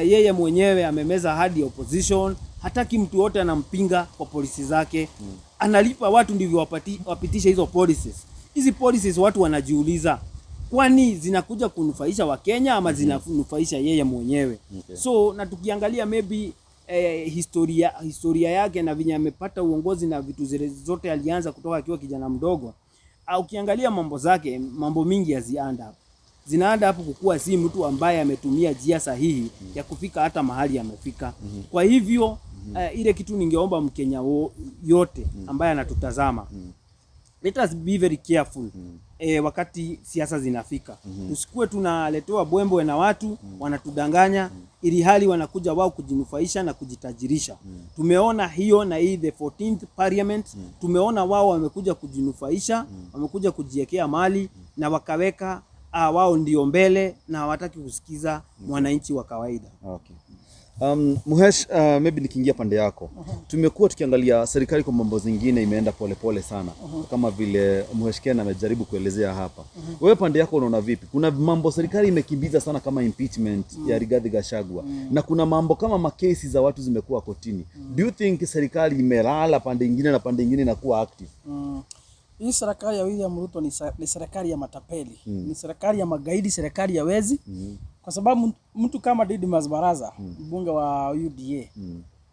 yeye mwenyewe amemeza hadi opposition, hataki mtu wote anampinga kwa policy zake. Analipa watu ndivyo wapitishe hizo policies. Hizi policies watu wanajiuliza, kwani zinakuja kunufaisha Wakenya ama zinanufaisha yeye mwenyewe? So na tukiangalia maybe historia yake na venye amepata uongozi na vitu zile zote alianza kutoka akiwa kijana mdogo, ukiangalia mambo zake, mambo mingi hazianda. Zinaanda hapo kukua si mtu ambaye ametumia njia sahihi ya kufika hata mahali amefika. Kwa hivyo ile kitu ningeomba Mkenya yote ambaye anatutazama, let us be very careful. wakati siasa zinafika. Tusikuwe tunaletewa bwembwe na watu wanatudanganya, ili hali wanakuja wao kujinufaisha na kujitajirisha. Tumeona hiyo na hii the 14th parliament, tumeona wao wamekuja kujinufaisha, wamekuja kujiekea mali na wakaweka wao ndio mbele na hawataki kusikiza mwananchi wa kawaida. Okay. Muhesh, maybe nikiingia pande yako. Tumekuwa tukiangalia serikali kwa mambo zingine imeenda polepole sana. Kama vile Muhesh Ken amejaribu kuelezea hapa. Wewe pande yako unaona vipi? Kuna mambo serikali imekimbiza sana kama impeachment ya Rigathi Gachagua. Na kuna mambo kama makesi za watu zimekuwa kotini. Do you think serikali imelala pande ingine na pande ingine inakuwa active? Hii serikali ya William Ruto ni serikali ya matapeli, ni serikali ya magaidi, serikali ya wezi. Kwa sababu mtu kama Didmus Barasa, mbunge wa UDA,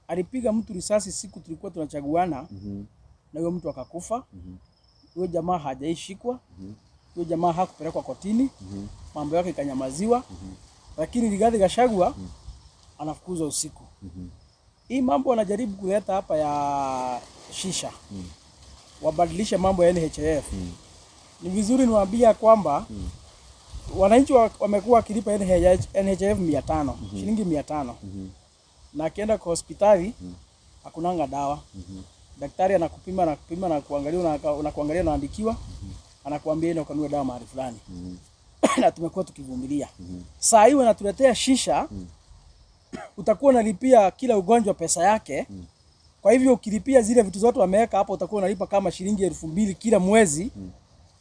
alipiga mtu risasi siku tulikuwa tunachaguana, na huyo mtu akakufa. Huyo jamaa hajaishikwa, huyo jamaa hakupelekwa kotini, mambo yake ikanyamaziwa. Lakini Rigathi Gachagua anafukuzwa usiku. Hii mambo wanajaribu kuleta hapa ya shisha, wabadilishe mambo ya NHIF. Ni vizuri niwaambia kwamba wananchi wamekuwa wakilipa NHIF 500, shilingi 500. Na akienda kwa hospitali hakunanga dawa. Daktari anakupima, anakupima na kuangalia, unakuangalia, unaandikiwa, anakuambia enda ukanunue dawa mahali fulani. Na tumekuwa tukivumilia. Saa hii wanatuletea shisha, utakuwa unalipia kila ugonjwa pesa yake. Kwa hivyo ukilipia zile vitu zote wameweka hapo utakuwa unalipa kama shilingi 2000 kila mwezi.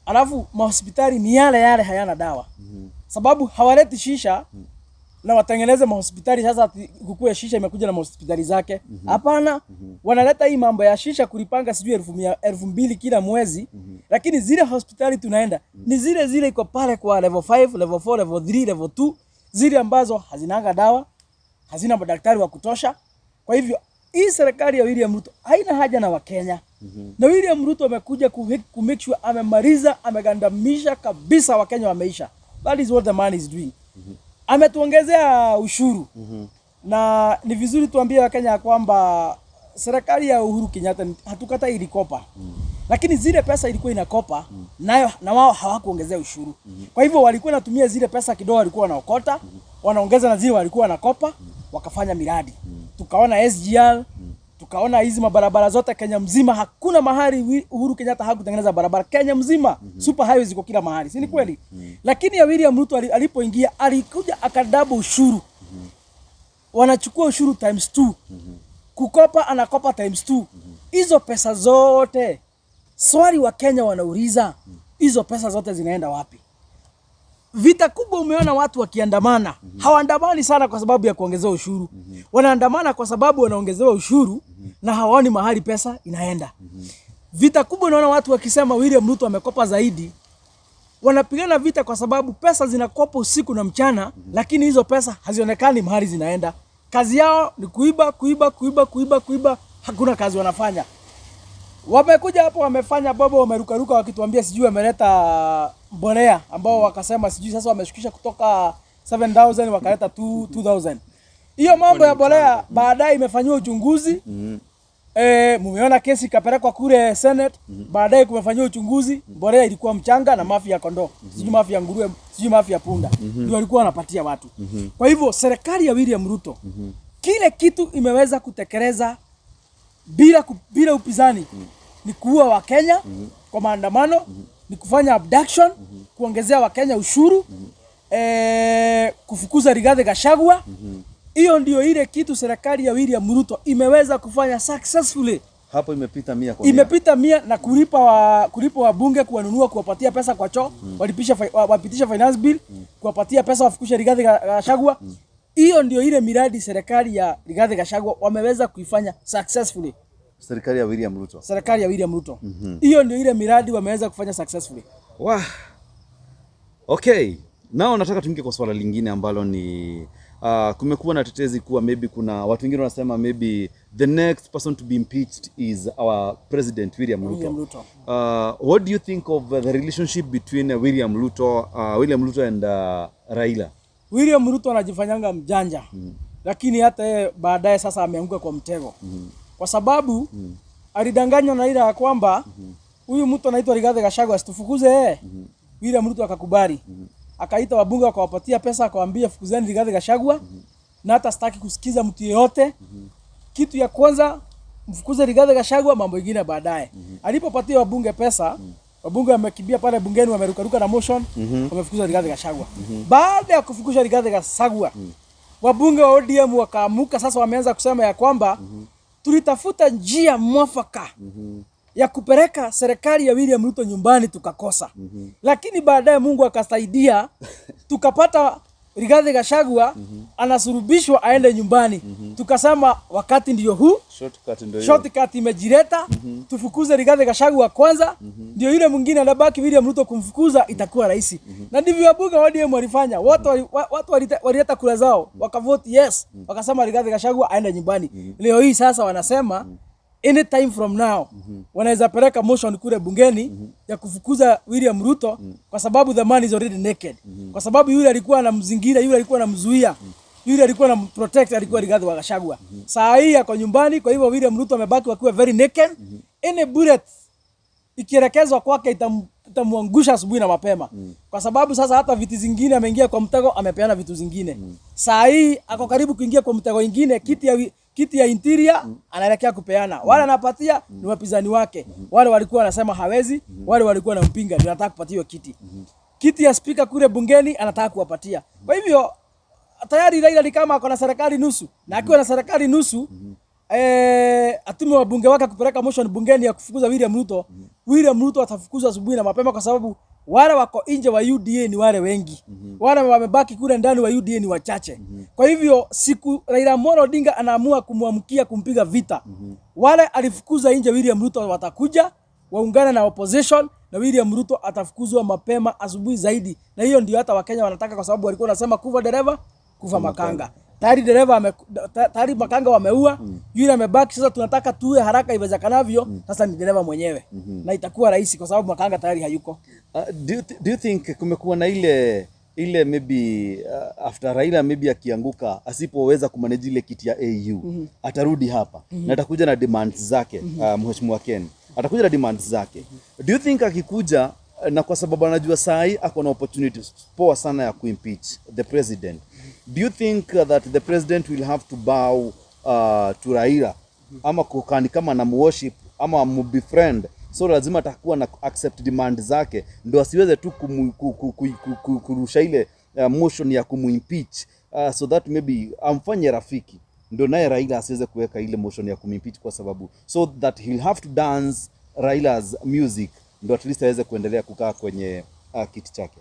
Alafu mahospitali ni yale yale hayana dawa. Sababu hawaleti shisha na watengeneze mahospitali sasa kukue shisha imekuja na mahospitali zake. Hapana, wanaleta hii mambo ya shisha kulipanga sijui 2000 kila mwezi. Lakini zile hospitali tunaenda ni zile zile iko pale kwa level 5, level 4, level 3, level 2, zile ambazo hazinanga dawa, hazina madaktari wa kutosha. Kwa hivyo hii serikali ya William Ruto haina haja na Wakenya. Na William Ruto amekuja ku make sure amemaliza, amegandamisha kabisa Wakenya wameisha. That is what the man is doing. Ametuongezea ushuru. Na ni vizuri tuambie Wakenya kwamba serikali ya Uhuru Kenyatta hatukata ilikopa. Lakini zile pesa ilikuwa inakopa, nayo na wao hawakuongezea ushuru. Kwa hivyo walikuwa wanatumia zile pesa kidogo walikuwa wanaokota, wanaongeza na zile walikuwa wanakopa, wakafanya miradi. Tukaona SGR, tukaona hizi mabarabara zote Kenya mzima, hakuna mahali Uhuru Kenyatta hakutengeneza barabara Kenya mzima. Super highways ziko kila mahali, si ni kweli? Lakini ya William Ruto alipoingia alikuja akadouble ushuru. Wanachukua ushuru times 2. Kukopa anakopa times 2. Hizo pesa zote, swali wa Kenya wanauliza, hizo pesa zote zinaenda wapi? Vita kubwa umeona watu wakiandamana. Hawaandamani sana kwa sababu ya kuongezewa ushuru. Wanaandamana kwa sababu wanaongezewa ushuru na hawaoni mahali pesa inaenda. Vita kubwa unaona watu wakisema William Ruto amekopa zaidi. Wanapigana vita kwa sababu pesa zinakopa usiku na mchana, lakini hizo pesa hazionekani mahali zinaenda. Kazi yao ni kuiba, kuiba, kuiba, kuiba, kuiba. Hakuna kazi wanafanya. Wamekuja hapo wamefanya bobo, wamerukaruka wakituambia sijui wameleta mbolea ambao wakasema sijui sasa wameshukisha kutoka 7000 wakaleta 2000. Hiyo mambo ya mbolea baadaye imefanywa uchunguzi. Mumeona kesi ikapelekwa kule Senate, baadaye kumefanywa uchunguzi, mbolea ilikuwa mchanga na mafia ya kondoo, sijui mafia ya nguruwe, sijui mafia ya punda. Ndio walikuwa wanapatia watu. Kwa hivyo serikali ya William Ruto kile kitu imeweza kutekeleza bila upinzani ni kuua Wakenya kwa maandamano, ni kufanya abduction, kuongezea Wakenya ushuru, kufukuza Rigathi Gachagua. Hiyo ndio ile kitu serikali ya William Ruto imeweza kufanya successfully. Hapo imepita 100 kwa 100. Imepita 100 na kulipa wabunge, kuwanunua, kuwapatia pesa kwa choo, wapitisha finance bill, kuwapatia pesa wafukushe Rigathi Gachagua. Hiyo ndio ile miradi serikali ya Rigathi Gachagua wameweza kuifanya successfully. Serikali ya William Ruto. Serikali ya William Ruto. Hiyo ndio ile miradi wameweza kufanya successfully. Wah. Okay. Nao nataka tuingie kwa swala lingine ambalo ni kumekuwa na tetezi kuwa maybe kuna watu wengine wanasema maybe the next person to be impeached is our president William Ruto. William Ruto. What do you think of the relationship between William Ruto and Raila? William Ruto anajifanyanga mjanja. Lakini hata yeye baadaye sasa ameanguka kwa mtego. Kwa sababu alidanganywa na ile ya kwamba huyu mtu anaitwa Rigathi Gachagua asitufukuze yeye. William Ruto akakubali. Akaita wabunge akawapatia pesa, akawaambia fukuzeni Rigathi Gachagua na hata sitaki kusikiza mtu yeyote. Kitu ya kwanza mfukuze Rigathi Gachagua, mambo ingine baadaye. Alipopatia wabunge pesa, wabunge wamekimbia pale bungeni, wamerukaruka na motion, wamefukuza Rigathi Gachagua. Baada ya kufukuza Rigathi Gachagua, wabunge wa ODM wakaamuka sasa, wameanza kusema ya kwamba tulitafuta njia mwafaka ya kupeleka serikali ya William Ruto nyumbani tukakosa. Lakini baadaye Mungu akasaidia tukapata Rigathi Gachagua anasurubishwa aende nyumbani. Tukasema wakati ndio huu, Shortcut ndio hiyo. shortcut imejileta, tufukuze Rigathi Gachagua kwanza, ndio yule mwingine anabaki William Ruto kumfukuza itakuwa rahisi. Na ndivyo wabunge wa ODM walifanya. Watu walileta kura zao, wakavote yes, wakasema Rigathi Gachagua aende nyumbani. Leo hii sasa wanasema anytime from now wanaweza peleka motion kule bungeni ya kufukuza William Ruto kwa sababu the man is already naked. Kwa sababu yule alikuwa anamzingira, yule alikuwa anamzuia, yule alikuwa anamprotect, alikuwa Rigathi wa Gachagua. Saa hii ako nyumbani, kwa hivyo William Ruto amebaki wakiwa very naked. Any bullet ikielekezwa kwake itamwangusha asubuhi na mapema, kwa sababu sasa hata viti zingine ameingia kwa mtego, amepeana vitu zingine. Saa hii ako karibu kuingia kwa mtego ingine, kiti ya interior anaelekea kupeana. Wale anapatia ni wapinzani wake, wale walikuwa wanasema hawezi, wale walikuwa wanampinga ndio anataka kupatia hiyo kiti. Kiti ya spika kule bungeni anataka kuwapatia. Kwa hivyo tayari Raila ni kama ako na serikali nusu, na akiwa na serikali nusu atume wabunge wake kupeleka motion bungeni ya kufukuza William Ruto. William Ruto atafukuzwa asubuhi na mapema, kwa sababu wale wako nje wa UDA ni wale wengi, wale wamebaki kule ndani wa UDA ni wachache. Kwa hivyo siku Raila Amolo Odinga anaamua kumwamkia kumpiga vita, wale alifukuza nje William Ruto watakuja waungane na opposition na William Ruto atafukuzwa mapema asubuhi zaidi, na hiyo ndio hata Wakenya wanataka, kwa sababu walikuwa wanasema kufa dereva kufa makanga. Tayari dereva tayari makanga wameua, yule amebaki. Sasa tunataka tuwe haraka iwezekanavyo. Sasa ni dereva mwenyewe na itakuwa rahisi kwa sababu makanga tayari hayuko. Do you think kumekuwa na ile maybe after Raila maybe akianguka asipoweza kumanage ile kiti ya AU atarudi hapa na atakuja na demands zake? Mheshimiwa Ken atakuja na demands zake. Do you think akikuja, na kwa sababu anajua saa hii ako na opportunity poa sana ya kuimpeach the president, do you think that the president will have to bow to Raila ama kukani kama anamworship ama mbefriend, so lazima atakuwa na accept demand zake ndo asiweze tu kurusha ile motion ya kumuimpeach, so that maybe amfanye rafiki ndo naye Raila asiweze kuweka ile motion ya kumimpeach, kwa sababu so that he'll have to dance Raila's music ndo at least aweze kuendelea kukaa kwenye kiti chake?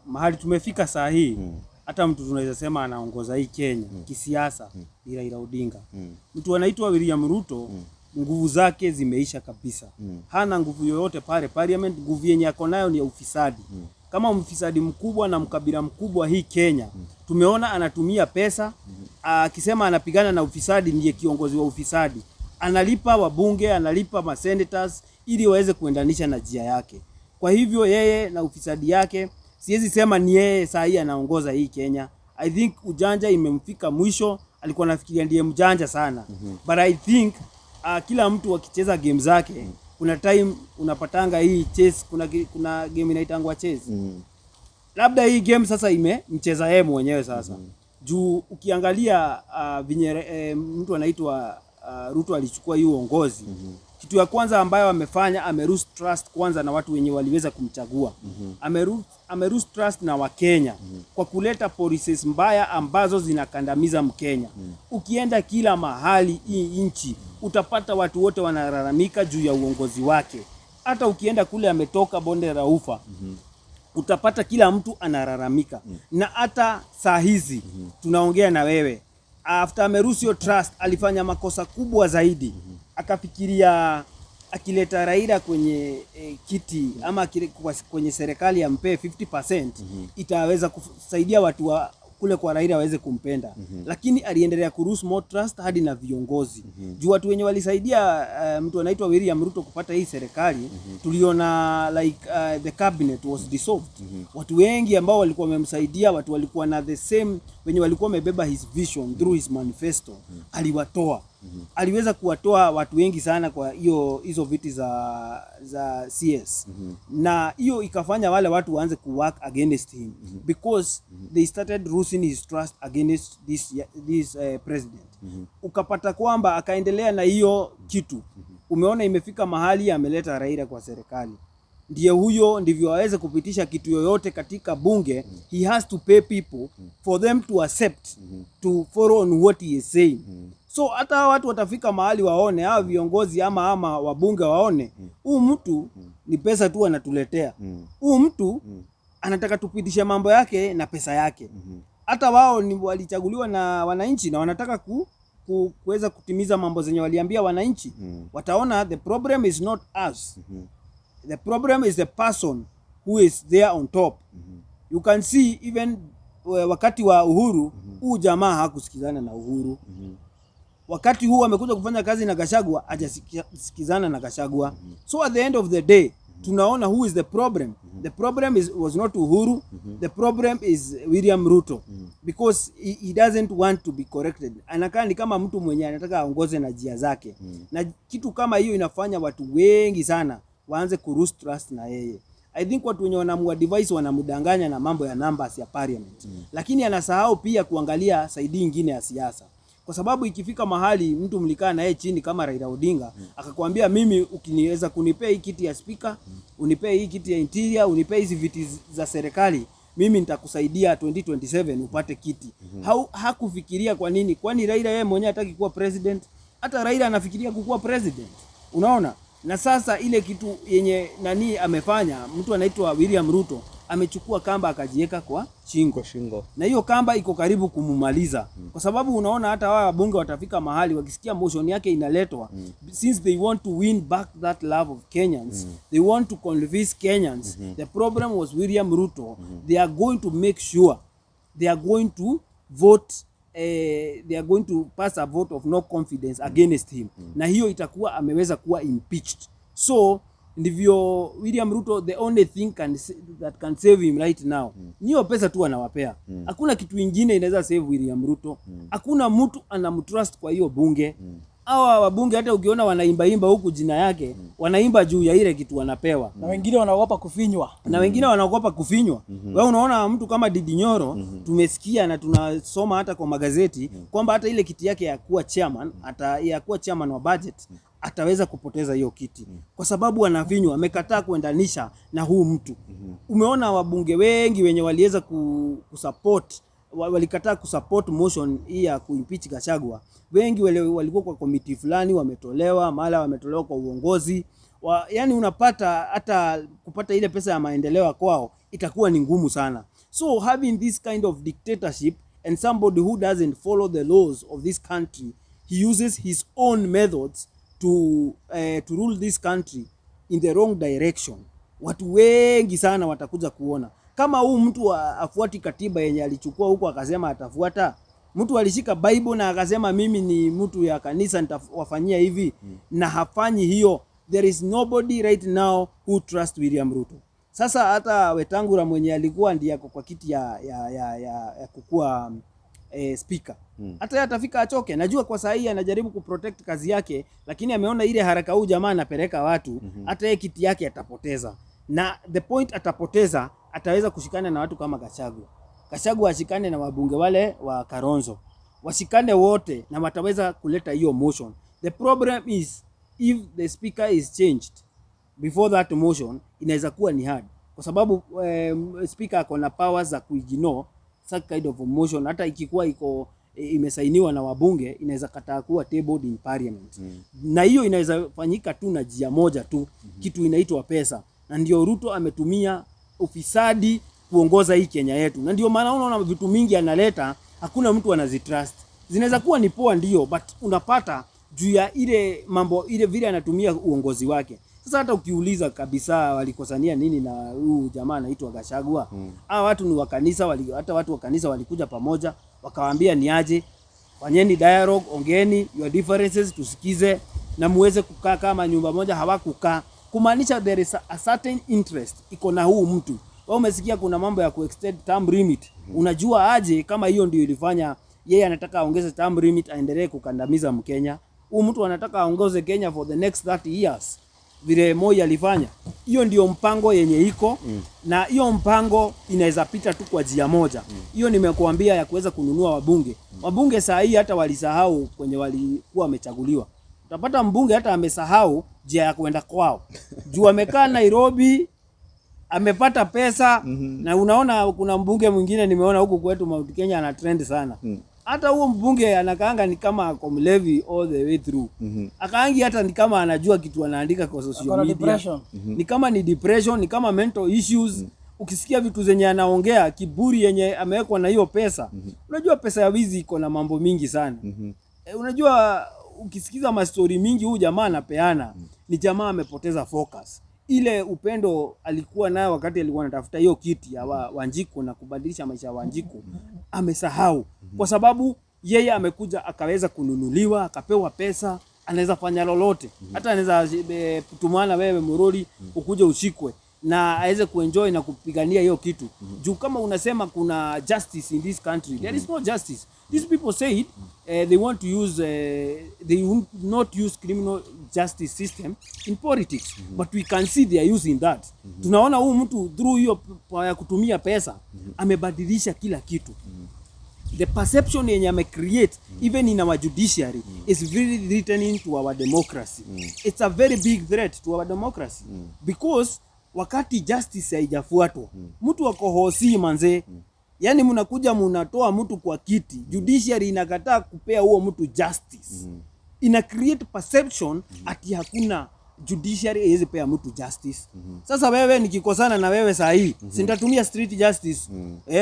Mahali tumefika saa hii, hata mtu tunaweza sema anaongoza hii Kenya kisiasa ni Raila Odinga. Mtu anaitwa William Ruto, nguvu zake zimeisha kabisa. Hana nguvu yoyote pale parliament. Nguvu yenye ako nayo ni ya ufisadi. Kama mfisadi mkubwa na mkabila mkubwa hii Kenya, tumeona anatumia pesa akisema anapigana na ufisadi, ndiye kiongozi wa ufisadi. Analipa wabunge, analipa masenators ili waweze kuendanisha na njia yake. Kwa hivyo yeye na ufisadi yake, siwezi sema ni yeye saa hii anaongoza hii Kenya. I think ujanja imemfika mwisho. Alikuwa anafikiria ndiye mjanja sana. But I think kila mtu akicheza game zake, kuna time unapatanga hii chess, kuna game inaitangwa chess. Labda hii game sasa imemcheza yeye mwenyewe sasa. Juu ukiangalia vinye mtu anaitwa Ruto alichukua hii uongozi. Kitu ya kwanza ambayo amefanya, amelose trust kwanza na watu wenye waliweza kumchagua. Amelose trust na Wakenya kwa kuleta policies mbaya ambazo zinakandamiza Mkenya. Ukienda kila mahali hii nchi utapata watu wote wanalalamika juu ya uongozi wake. Hata ukienda kule ametoka bonde la Ufa, utapata kila mtu analalamika. Na hata saa hizi tunaongea na wewe, after amelose hiyo trust alifanya makosa kubwa zaidi. Akafikiria akileta Raila kwenye kiti ama kwenye serikali ampee 50% itaweza kusaidia watu wa kule kwa Raila waweze kumpenda. Lakini aliendelea kulose more trust hadi na viongozi. Juu watu wenye walisaidia mtu anaitwa William Ruto kupata hii serikali, tuliona like the cabinet was dissolved. Watu wengi ambao walikuwa wamemsaidia, watu walikuwa na the same wenye walikuwa wamebeba his vision through his manifesto, aliwatoa. Aliweza kuwatoa watu wengi sana kwa hiyo hizo viti za CS, na hiyo ikafanya wale watu waanze kuwork against him because they started losing his trust against this president. Ukapata kwamba akaendelea na hiyo kitu. Umeona imefika mahali ameleta Raila kwa serikali, ndiye huyo, ndivyo aweze kupitisha kitu yoyote katika bunge, he has to pay people for them to accept to follow on what he is saying. So hata hawa watu watafika mahali waone, hawa viongozi ama wabunge waone, huu mtu ni pesa tu anatuletea, huu mtu anataka tupitishe mambo yake na pesa yake. Hata wao ni walichaguliwa na wananchi na wanataka kuweza kutimiza mambo zenye waliambia wananchi. Wataona the problem is not us, the problem is the person who is there on top. You can see even wakati wa Uhuru, huu jamaa hakusikizana na Uhuru. Wakati huu amekuja kufanya kazi na Gachagua, hajasikizana na Gachagua. So at the end of the day tunaona who is the problem. The problem was not Uhuru, the problem is William Ruto, because he doesn't want to be corrected. Anakaa ni kama mtu mwenye anataka aongoze na njia zake, na kitu kama hiyo inafanya watu wengi sana waanze ku lose trust na yeye. I think watu wenye wanamuadvise wanamdanganya na mambo ya numbers ya parliament, lakini anasahau pia kuangalia side ingine ya siasa, kwa sababu ikifika mahali mtu mlikaa na yeye chini kama Raila Odinga akakwambia, mimi ukiniweza kunipea hii kiti ya speaker, unipee hii kiti ya interior, unipee hizi viti za serikali, mimi nitakusaidia 2027 upate kiti. Hakufikiria kwa nini? Kwani Raila yeye mwenyewe hataki kuwa president? Hata Raila anafikiria kukuwa president. Unaona? Na sasa ile kitu yenye nani amefanya, mtu anaitwa William Ruto amechukua kamba akajiweka kwa shingo Kwa shingo. Na hiyo kamba iko karibu kumumaliza, kwa sababu unaona hata wao wabunge watafika mahali wakisikia motion yake inaletwa, since they want to win back that love of Kenyans, they want to convince Kenyans the problem was William Ruto. They are going to make sure they are going to vote, they are going to pass a vote of no confidence against him, na hiyo itakuwa ameweza kuwa impeached. So ndivyo William Ruto, the only thing that can save him right now ni hiyo pesa tu anawapea. Hakuna kitu ingine inaweza save William Ruto. Hakuna mtu anamtrust kwa hiyo bunge. Hawa wabunge hata ukiona wanaimbaimba huku jina yake, wanaimba juu ya ile kitu wanapewa. Na wengine wanaogopa kufinywa. Na wengine wanaogopa kufinywa. Wewe unaona mtu kama Ndindi Nyoro, tumesikia na tunasoma hata kwa magazeti kwamba hata ile kiti yake ya kuwa chairman, ata ya kuwa chairman wa budget, ataweza kupoteza hiyo kiti kwa sababu anafinywa, amekataa kuendanisha na huu mtu. Umeona wabunge wengi wenye waliweza kusupport, walikataa kusupport motion hii ya kuimpeach Gachagua. Wengi wale walikuwa kwa committee fulani wametolewa, mara wametolewa kwa uongozi yani unapata hata kupata ile pesa ya maendeleo kwao itakuwa ni ngumu sana. So having this kind of dictatorship and somebody who doesn't follow the laws of this country, he uses his own methods to rule this country in the wrong direction. Watu wengi sana watakuja kuona kama huu mtu afuati katiba yenye alichukua huko akasema atafuata. Mtu alishika Bible na akasema mimi ni mtu ya kanisa nitawafanyia hivi, na hafanyi hiyo. There is nobody right now who trust William Ruto. Sasa hata Wetangula mwenye alikuwa ndiye ako kwa kiti ya kukua speaker, hata yeye atafika achoke. Najua kwa saa hii anajaribu kuprotect kazi yake, lakini ameona ile haraka huu jamaa anapeleka watu, hata yeye kiti yake atapoteza. Na the point atapoteza, ataweza kushikana na watu kama Gachagua. Gachagua ashikane na wabunge wale wa Kalonzo, washikane wote na wataweza kuleta hiyo motion. The problem is if the speaker is changed before that motion, inaweza kuwa ni hard kwa sababu speaker ako na powers za kuignore such kind of a motion. Hata ikikuwa iko imesainiwa na wabunge, inaweza kataa kuwa tabled in parliament. Na hiyo inaweza fanyika tu na njia moja tu, kitu inaitwa pesa, na ndio Ruto ametumia ufisadi kuongoza hii Kenya yetu, na ndio maana unaona vitu mingi analeta, hakuna mtu anazitrust. Zinaweza kuwa ni poa ndio, but unapata juu ya ile mambo ile vile anatumia uongozi wake. Sasa hata ukiuliza kabisa walikosania nini na huyu jamaa anaitwa Gachagua, hawa watu ni wa kanisa, hata watu wa kanisa walikuja pamoja wakawaambia ni aje, fanyeni dialogue, ongeeni your differences, tusikize na muweze kukaa kama nyumba moja. Hawakukaa, kumaanisha there is a certain interest iko na huu mtu. Wewe umesikia kuna mambo ya kuextend term limit. Unajua aje kama hiyo ndio ilifanya yeye anataka aongeze term limit aendelee kukandamiza Mkenya? Huyu mtu anataka aongoze Kenya for the next 30 years vile Moi alifanya. Hiyo ndio mpango yenye iko na hiyo mpango inaweza pita tu kwa njia moja. Hiyo nimekuambia ya kuweza kununua wabunge. Wabunge saa hii hata walisahau kwenye walikuwa wamechaguliwa. Utapata mbunge hata amesahau njia ya kwenda kwao. Juu amekaa Nairobi, amepata pesa. Na unaona kuna mbunge mwingine nimeona huku kwetu Mount Kenya ana trend sana. Hata huo mbunge anakaanga ni kama ako mlevi all the way through. Akaangi hata ni kama anajua kitu anaandika kwa social Ako na media. Depression. Ni kama ni depression, ni kama mental issues. Ukisikia vitu zenye anaongea, kiburi yenye amewekwa na hiyo pesa. Unajua pesa ya wizi iko na mambo mingi sana. Unajua ukisikiza mastori mingi huyu jamaa anapeana, ni jamaa amepoteza focus. Ile upendo alikuwa nayo wakati alikuwa anatafuta hiyo kiti ya Wanjiku na kubadilisha maisha ya Wanjiku, amesahau. Kwa sababu yeye amekuja akaweza kununuliwa, akapewa pesa, anaweza fanya lolote. Hata anaweza kutumana wewe Murori ukuje ushikwe na aweze kuenjoy na kupigania hiyo kitu. Juu kama unasema kuna justice in this country, there is no justice. These people said they want to use they will not use criminal justice system in politics, but we can see they are using that. Tunaona huu mtu through hiyo ya kutumia pesa amebadilisha kila kitu. The perception yenye ame create even in our judiciary is very threatening to our democracy. It's a very big threat to our democracy because wakati justice haijafuatwa, mtu ako hosi manze, yani mnakuja mnatoa mtu kwa kiti, judiciary inakataa kupea huo mtu justice, ina create perception ati hakuna judiciary haiwezi pea mtu justice. Sasa wewe nikikosana na wewe saa hii, sintatumia street justice.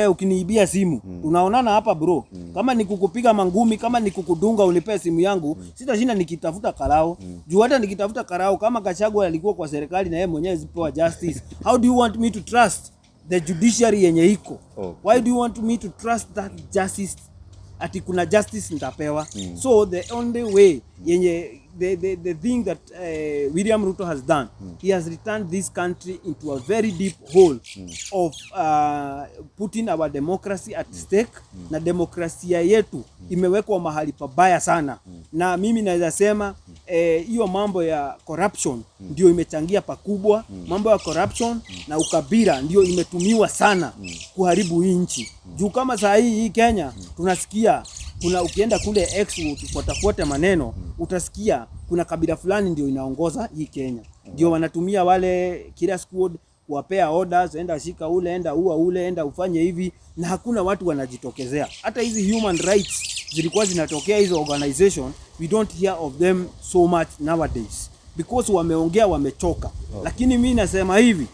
Ukiniibia simu, tunaonana hapa bro. Kama ni kukupiga mangumi, kama ni kukudunga unipee simu yangu, sitashinda nikitafuta karao. Juu hata nikitafuta karao, kama Gachagua alikuwa kwa serikali na yeye mwenyewe zipewa justice, how do you want me to trust the judiciary yenye iko? Why do you want me to trust that justice, ati kuna justice nitapewa? So the only way yenye the thing that William Ruto has done, he has returned this country into a very deep hole of putting our democracy at stake, na demokrasia yetu imewekwa mahali pabaya sana. Na mimi naweza sema hiyo mambo ya corruption ndio imechangia pakubwa. Mambo ya corruption na ukabila ndio imetumiwa sana kuharibu hii nchi. Juu kama saa hii hii Kenya tunasikia kuna, ukienda kule X ukifuatafuata maneno, utasikia kuna kabila fulani ndio inaongoza hii Kenya, ndio wanatumia wale kila squad kuwapea orders, enda shika ule, enda ua ule, enda ufanye hivi, na hakuna watu wanajitokezea. Hata hizi human rights zilikuwa zinatokea hizo organization, we don't hear of them so much nowadays because wameongea wamechoka. Lakini mi nasema hivi,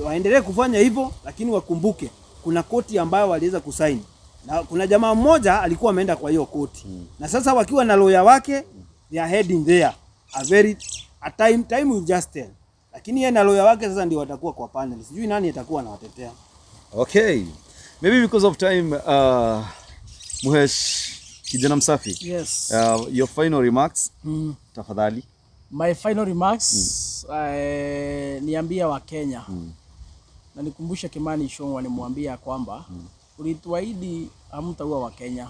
waendelee kufanya hivyo, lakini wakumbuke kuna koti ambayo waliweza kusaini na kuna jamaa mmoja alikuwa ameenda kwa hiyo koti, na sasa wakiwa na lawyer wake, they are heading there. A very a time time will just tell, lakini yeye na lawyer wake sasa ndio watakuwa kwa panel, sijui nani atakuwa anawatetea. Okay. Maybe because of time, Muhesh, kijana msafi. Yes. Your final remarks, tafadhali. My final remarks, niambia wa Kenya na nikumbushe Kimani Ichung'wah, nimwambia kwamba ulituahidi hamtaua Wakenya,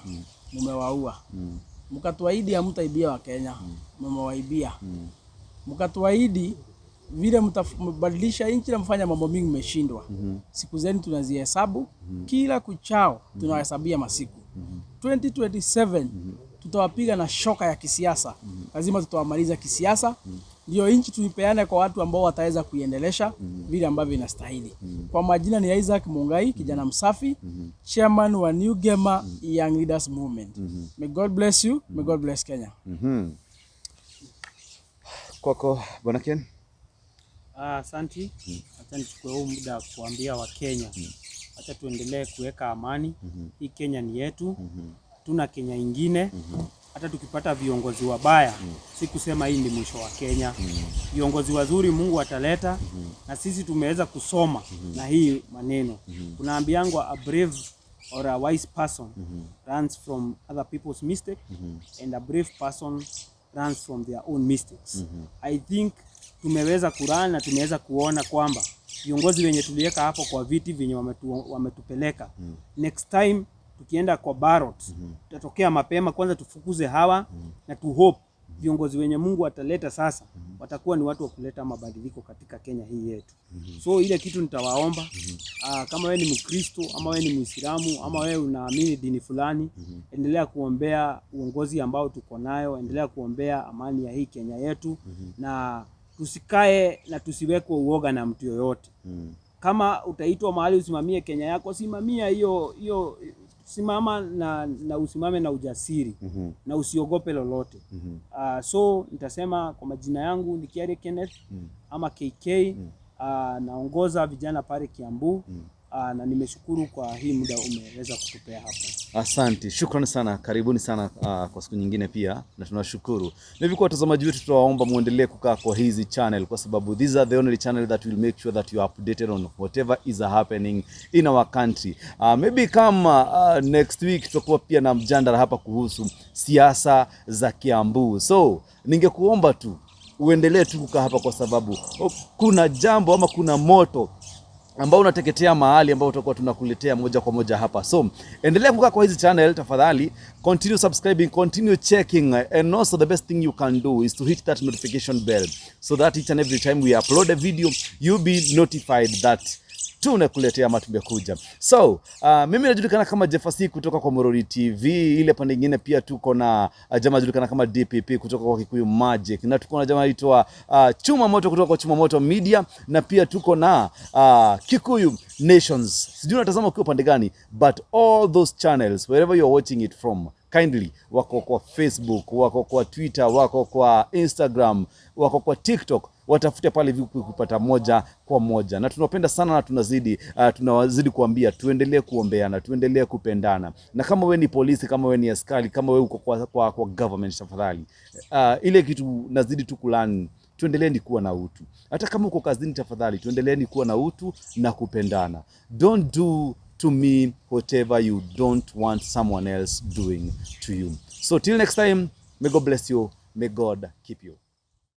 mumewaua. Mkatuahidi hamtaibia Wakenya, mumewaibia. Mkatuahidi vile mtabadilisha nchi na mfanya mambo mingi, mmeshindwa. Siku zenu tunazihesabu, kila kuchao tunawahesabia masiku. 2027 tutawapiga na shoka ya kisiasa, lazima tutawamaliza kisiasa, ndio nchi tuipeane kwa watu ambao wataweza kuiendelesha vile ambavyo inastahili. Kwa majina ni Isaac Mungai, kijana msafi, chairman wa New Gamer Young Leaders Movement. May God bless you, may God bless Kenya. Kwako Bwana Ken. Asanti. Acha nichukue huu muda kuambia Wakenya, acha tuendelee kuweka amani. Hii Kenya ni yetu, tuna Kenya ingine. Hata tukipata viongozi wabaya, si kusema hii ni mwisho wa Kenya. Viongozi wazuri Mungu ataleta, na sisi tumeweza kusoma na hii maneno. Tunaambiangwa a brave or a wise person runs from other people's mistake and a brave person runs from their own mistakes. I think tumeweza kurun na tumeweza kuona kwamba Viongozi wenye tuliweka hapo kwa viti vyenye wametupeleka. Next time tukienda kwa ballot, tutatokea mapema kwanza tufukuze hawa na tu hope viongozi wenye Mungu ataleta sasa watakuwa ni watu wa kuleta mabadiliko katika Kenya hii yetu. So ile kitu nitawaomba, kama wewe ni Mkristo ama wewe ni Muislamu ama wewe unaamini dini fulani, endelea kuombea uongozi ambao tuko nayo, endelea kuombea amani ya hii Kenya yetu, na tusikae na tusiwekwe uoga na mtu yoyote. Kama utaitwa mahali usimamie Kenya yako, simamia hiyo hiyo, simama na usimame na ujasiri na usiogope lolote. So nitasema kwa majina yangu ni Kiarie Kenneth ama KK. Naongoza vijana pale Kiambu. Na nimeshukuru kwa hii muda umeweza kutupea hapa. Asante, shukrani sana, karibuni sana kwa siku nyingine pia, na tunashukuru. Na hivi kwa watazamaji wetu, tutawaomba muendelee kukaa kwa hizi channel, kwa sababu these are the only channel that will make sure that you are updated on whatever is happening in our country. Maybe kama next week tutakuwa pia na mjadala hapa kuhusu siasa za Kiambu. So ningekuomba tu uendelee tu kukaa hapa, kwa sababu kuna jambo ama kuna moto ambao unateketea mahali ambao tutakuwa tunakuletea moja kwa moja hapa. So endelea kukaa kwa hizi channel tafadhali, continue subscribing, continue checking, and also the best thing you can do is to hit that notification bell so that each and every time we upload a video you'll be notified that tunakuletea ama tumekuja. So mimi najulikana kama Jeffasi kutoka kwa Morori TV. Ile pande nyingine pia tuko na jamaa anajulikana kama DPP kutoka kwa Kikuyu Magic, na tuko na jamaa anaitwa Chuma Moto kutoka kwa Chuma Moto Media, na pia tuko na Kikuyu Nations. Sijui unatazama ukiwa pande gani, but all those channels, wherever you're watching it from, kindly, wako kwa Facebook, wako kwa Twitter, wako kwa Instagram, wako kwa TikTok, watafute pale vipi kupata moja kwa moja. Na tunapenda sana na tunawazidi kuambia tuendelee kuombeana, tuendelee kupendana. Na kama we ni polisi, kama we ni askari, kama we uko kwa government, tafadhali, ile kitu nazidi tu kulearn, tuendeleeni kuwa na utu. Hata kama uko kazini, tafadhali tuendeleeni kuwa na utu na kupendana. Don't do to me whatever you don't want someone else doing to you. So till next time, may God bless you, may God keep you.